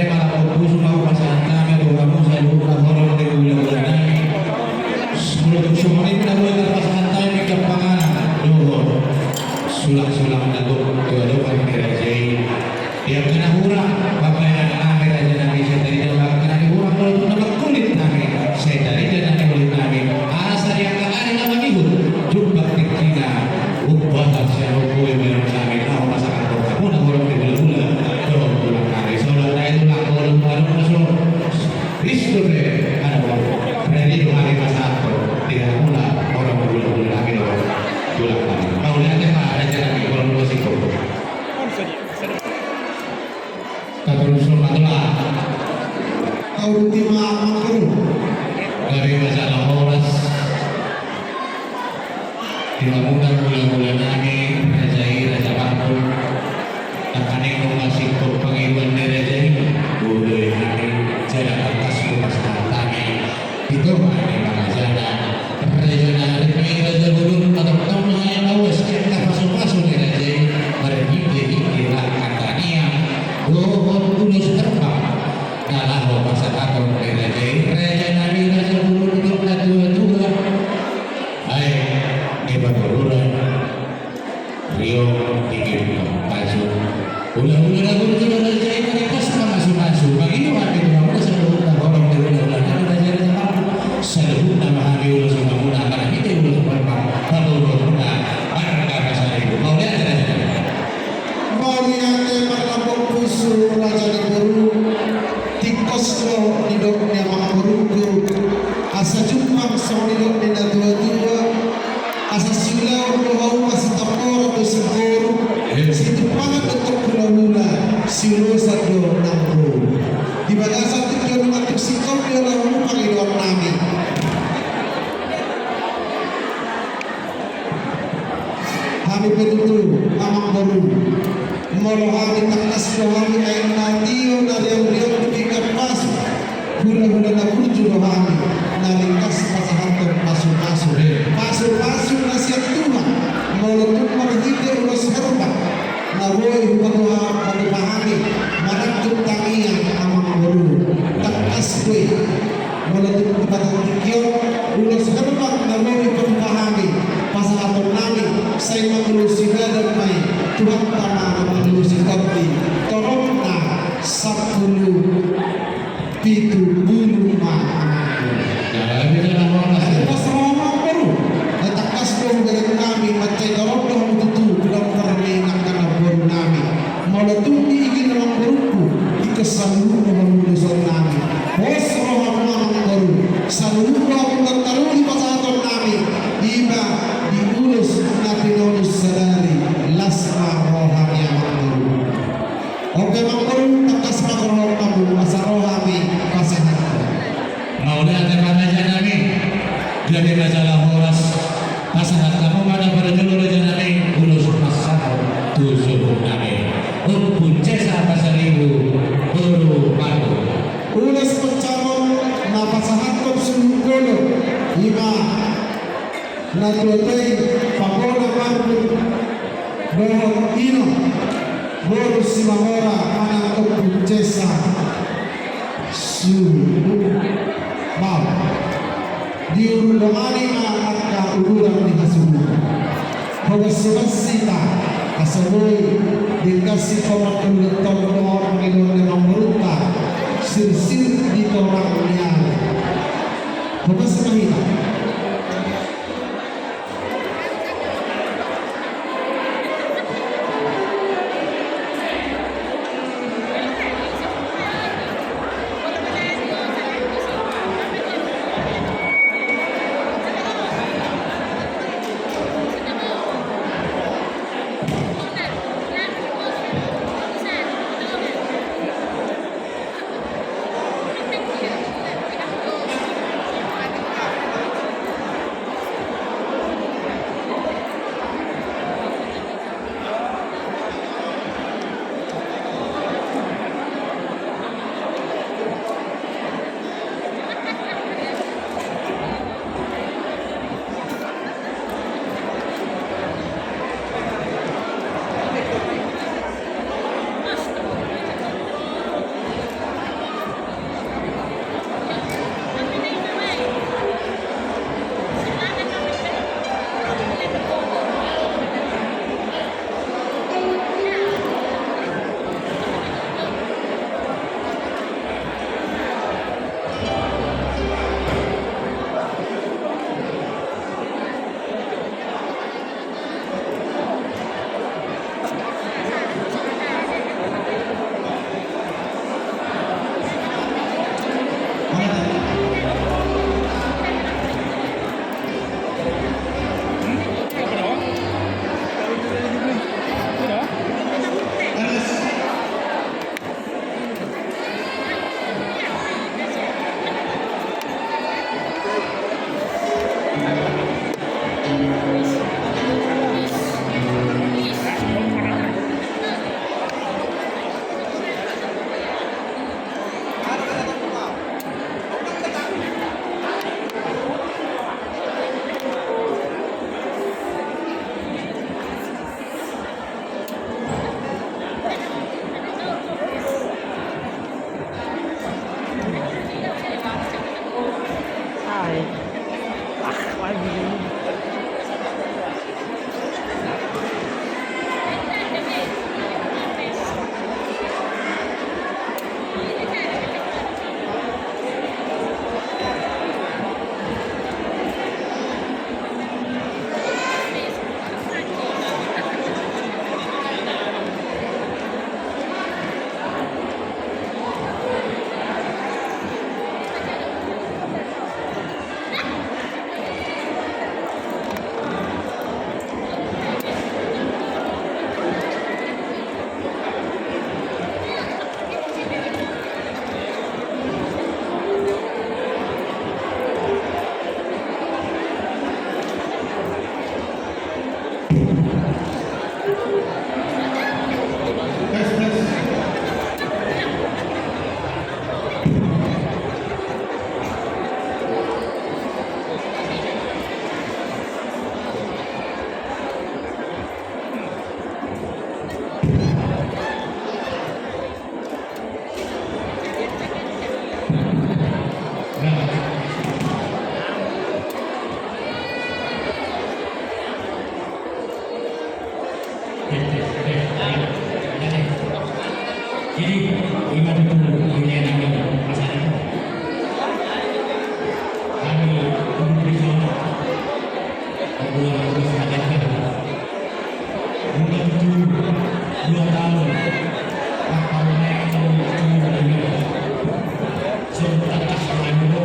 Ala ompu sumau pasahat hami tu hamu saluhutna horong ni hulahula nami. Molo tung songon i na boi tarpasahat hami gabe panganan dohot sulangsulang na gok tu adopan ni raja i. Di angka na hurang pambahenan nami raja nami, sai tarida angka na hurang, molo tung na markulit hami sai tarida na niulit hami. Asa di angka ari na mangihut jumpang tingkina. Umbahen sian on boi bahenon nami laho pasahathon hamuna horong ni hulahula dohot tulang nami. Saudara nai tulang, molo tung adong na so ris dope, adong, ready do hami pasahathon di hamuna horong ni hulahula nami dohot tulang nami. Mauliate ma raja nami, molo tung singkop. Tatorus ma tulang. Taruti ma amang boru. Gabe ma jala horas. Di hamuna hulahula nami, raja i, raja Marpun. Nangkaning nunga singkop pangidoan ni raja i, boi do i hami jala tangkas do pasahat hami. Di tonga ni pangajana, raja nami, raja bolon, patok taon hami mauas di angka pasupasu ni raja i, marhitehite angka tangiang dohot ulos herbang na laho pasahaton ni raja i, raja nami, raja bolon, dohot natuatua. Ai, di parboruon. Riong tingki pasu. Hulahula na burju do raja i, na ringkas pangasupasu. Mangido hami tu hamuna saluhutna horong ni hulahula nami, raja i, raja Marpun. Saluhutna ma hami ulos tu hamuna, marhite ulos herbang, paboaonmuna marga Pasaribu. Mauliate raja. Mauliate marlambok pusu raja ni boru. Tingkos do nidok ni amang borungku, asa jumpang songon nidok ni natuatua, asa siulaon do hauma, sitamboran do simboru, situmpangan do tong hulahula, siulosan do nang boru. Di bagasan tingki on nunga tung singkop do laho pangidoan nami. Hami pe tutu amang boru, molo hami tangkas do hami aek na tio na riauriaur tu pinggan pasu, hulahula na burju do hami, na ringkas pasahathon pasupasu. Pasupasu na sian Tuhan, molo tung marhite ulos herbang na boi hupatupa hami, marangkup tangiang amang boru. Tangkas do i. Molo tung tu batang tingki on, ulos herbang na boi patupa hami, pasahaton nami, sai mangulosi badan ma i, Tuhanta ma na mangulosi tondi, torop na sampulu pitu pulu ma. Pas roha ma boru, na tangkas do hubereng nami, mansai torop do hamu tutu, pinompar ni nangkaning boru nami. Molo tung diigil amang borungku, ingkon saluhut do hamu ulosan nami. Pos rohamu amang boru, saluhut do hamu na taruli pasahaton nami. Ima di ulos na pinolus sadari, las ma roha ni amang boru. Oke amang boru, tangkas ma roha hamu, asa ro hami pasahathon. Mauliate ma raja nami, gabe ma jala horas. Pasahat hamu ma na parjolo raja nami, ulos pasahat tu suhut nami. Ompu Cesa Pasaribu, boru Marpun. Ulos pasahaton na pasahathon suhut bolon, ima natuatua i, pabona Marpun dohot ino, boru Simamora manang Ompu Cesa. Suhut. Mau. Diurut dongani ma angka ururan ni hasuhuton. Horas-horas hita, asa boi, denggan singkop pangidoan, dohot pangidoan ni amang borunta, sirsir di torang ni ari. Horas ma hita. Jadi, ima tutu pemilihan kami pasangan. Kami duduk di sana. Dua ratus rakyat kami. Dua tujuh, dua tahun. Apa naik tahun tujuh lagi? Sontak tas lain dulu.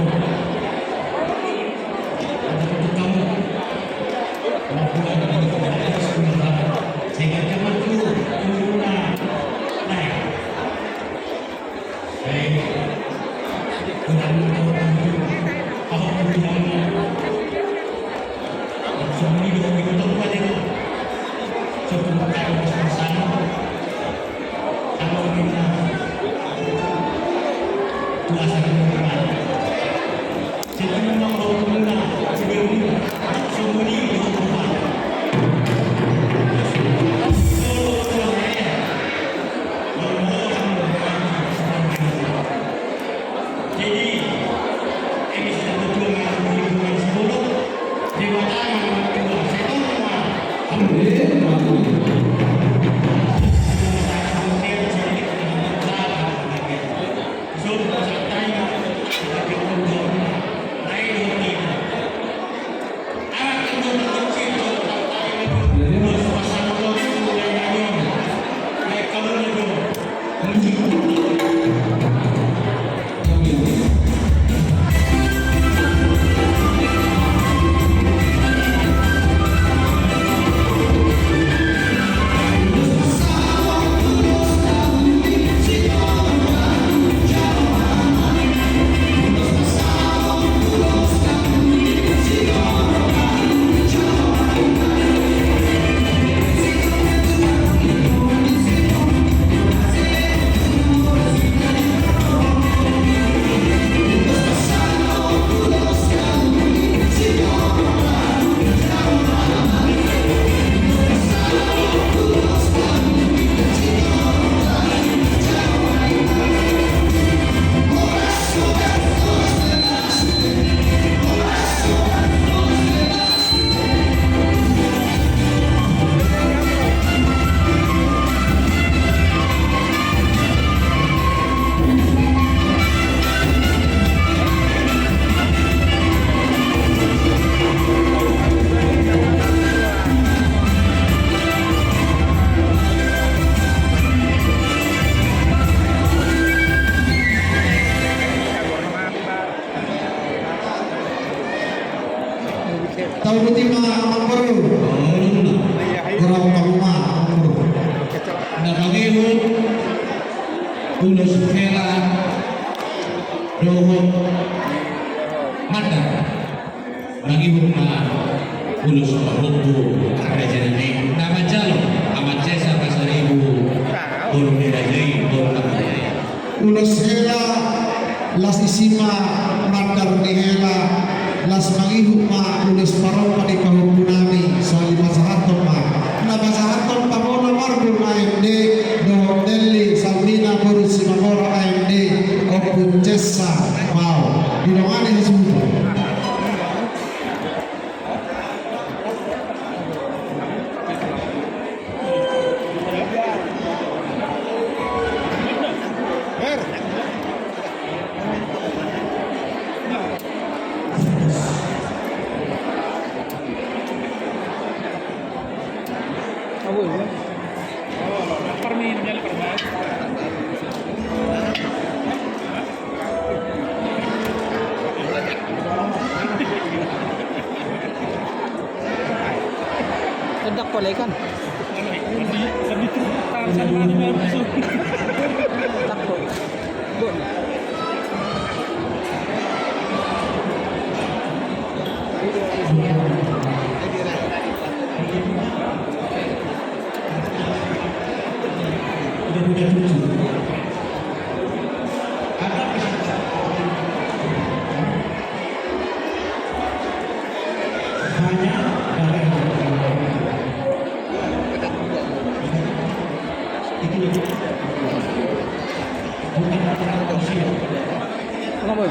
Untuk kamu. Labuan Bajo, Bajo, Sunda. Sehingga zaman dulu, dulu na-, naik. Baik. Kurang tahu dulu. Apa pilihannya? Langsung ini dua ribu empat itu. Cukup kali pas-pasan. Kalau kita puasa di rumah. Tau boti ma amangboru. Gorahon hamu ma amangboru. Na mangihut ulos hela dohot mandar. Mangihut ma ulos pahompu raja nami na manjalo Amansa Pasaribu. Boru ni raja i, boru ni raja i. Ulos hela, las isi ma mandar ni hela, las mangihut ma ulos parompa ni pahompu nami, sahali pasahathon ma. Na pasahathon pamona Marbun A M D, dohot Nelly Salmina boru Simamora A M D, Ompu Cesa, mau. Didongani hasuhuton. Sedap pole kan? Takut. Bon. Kenapa?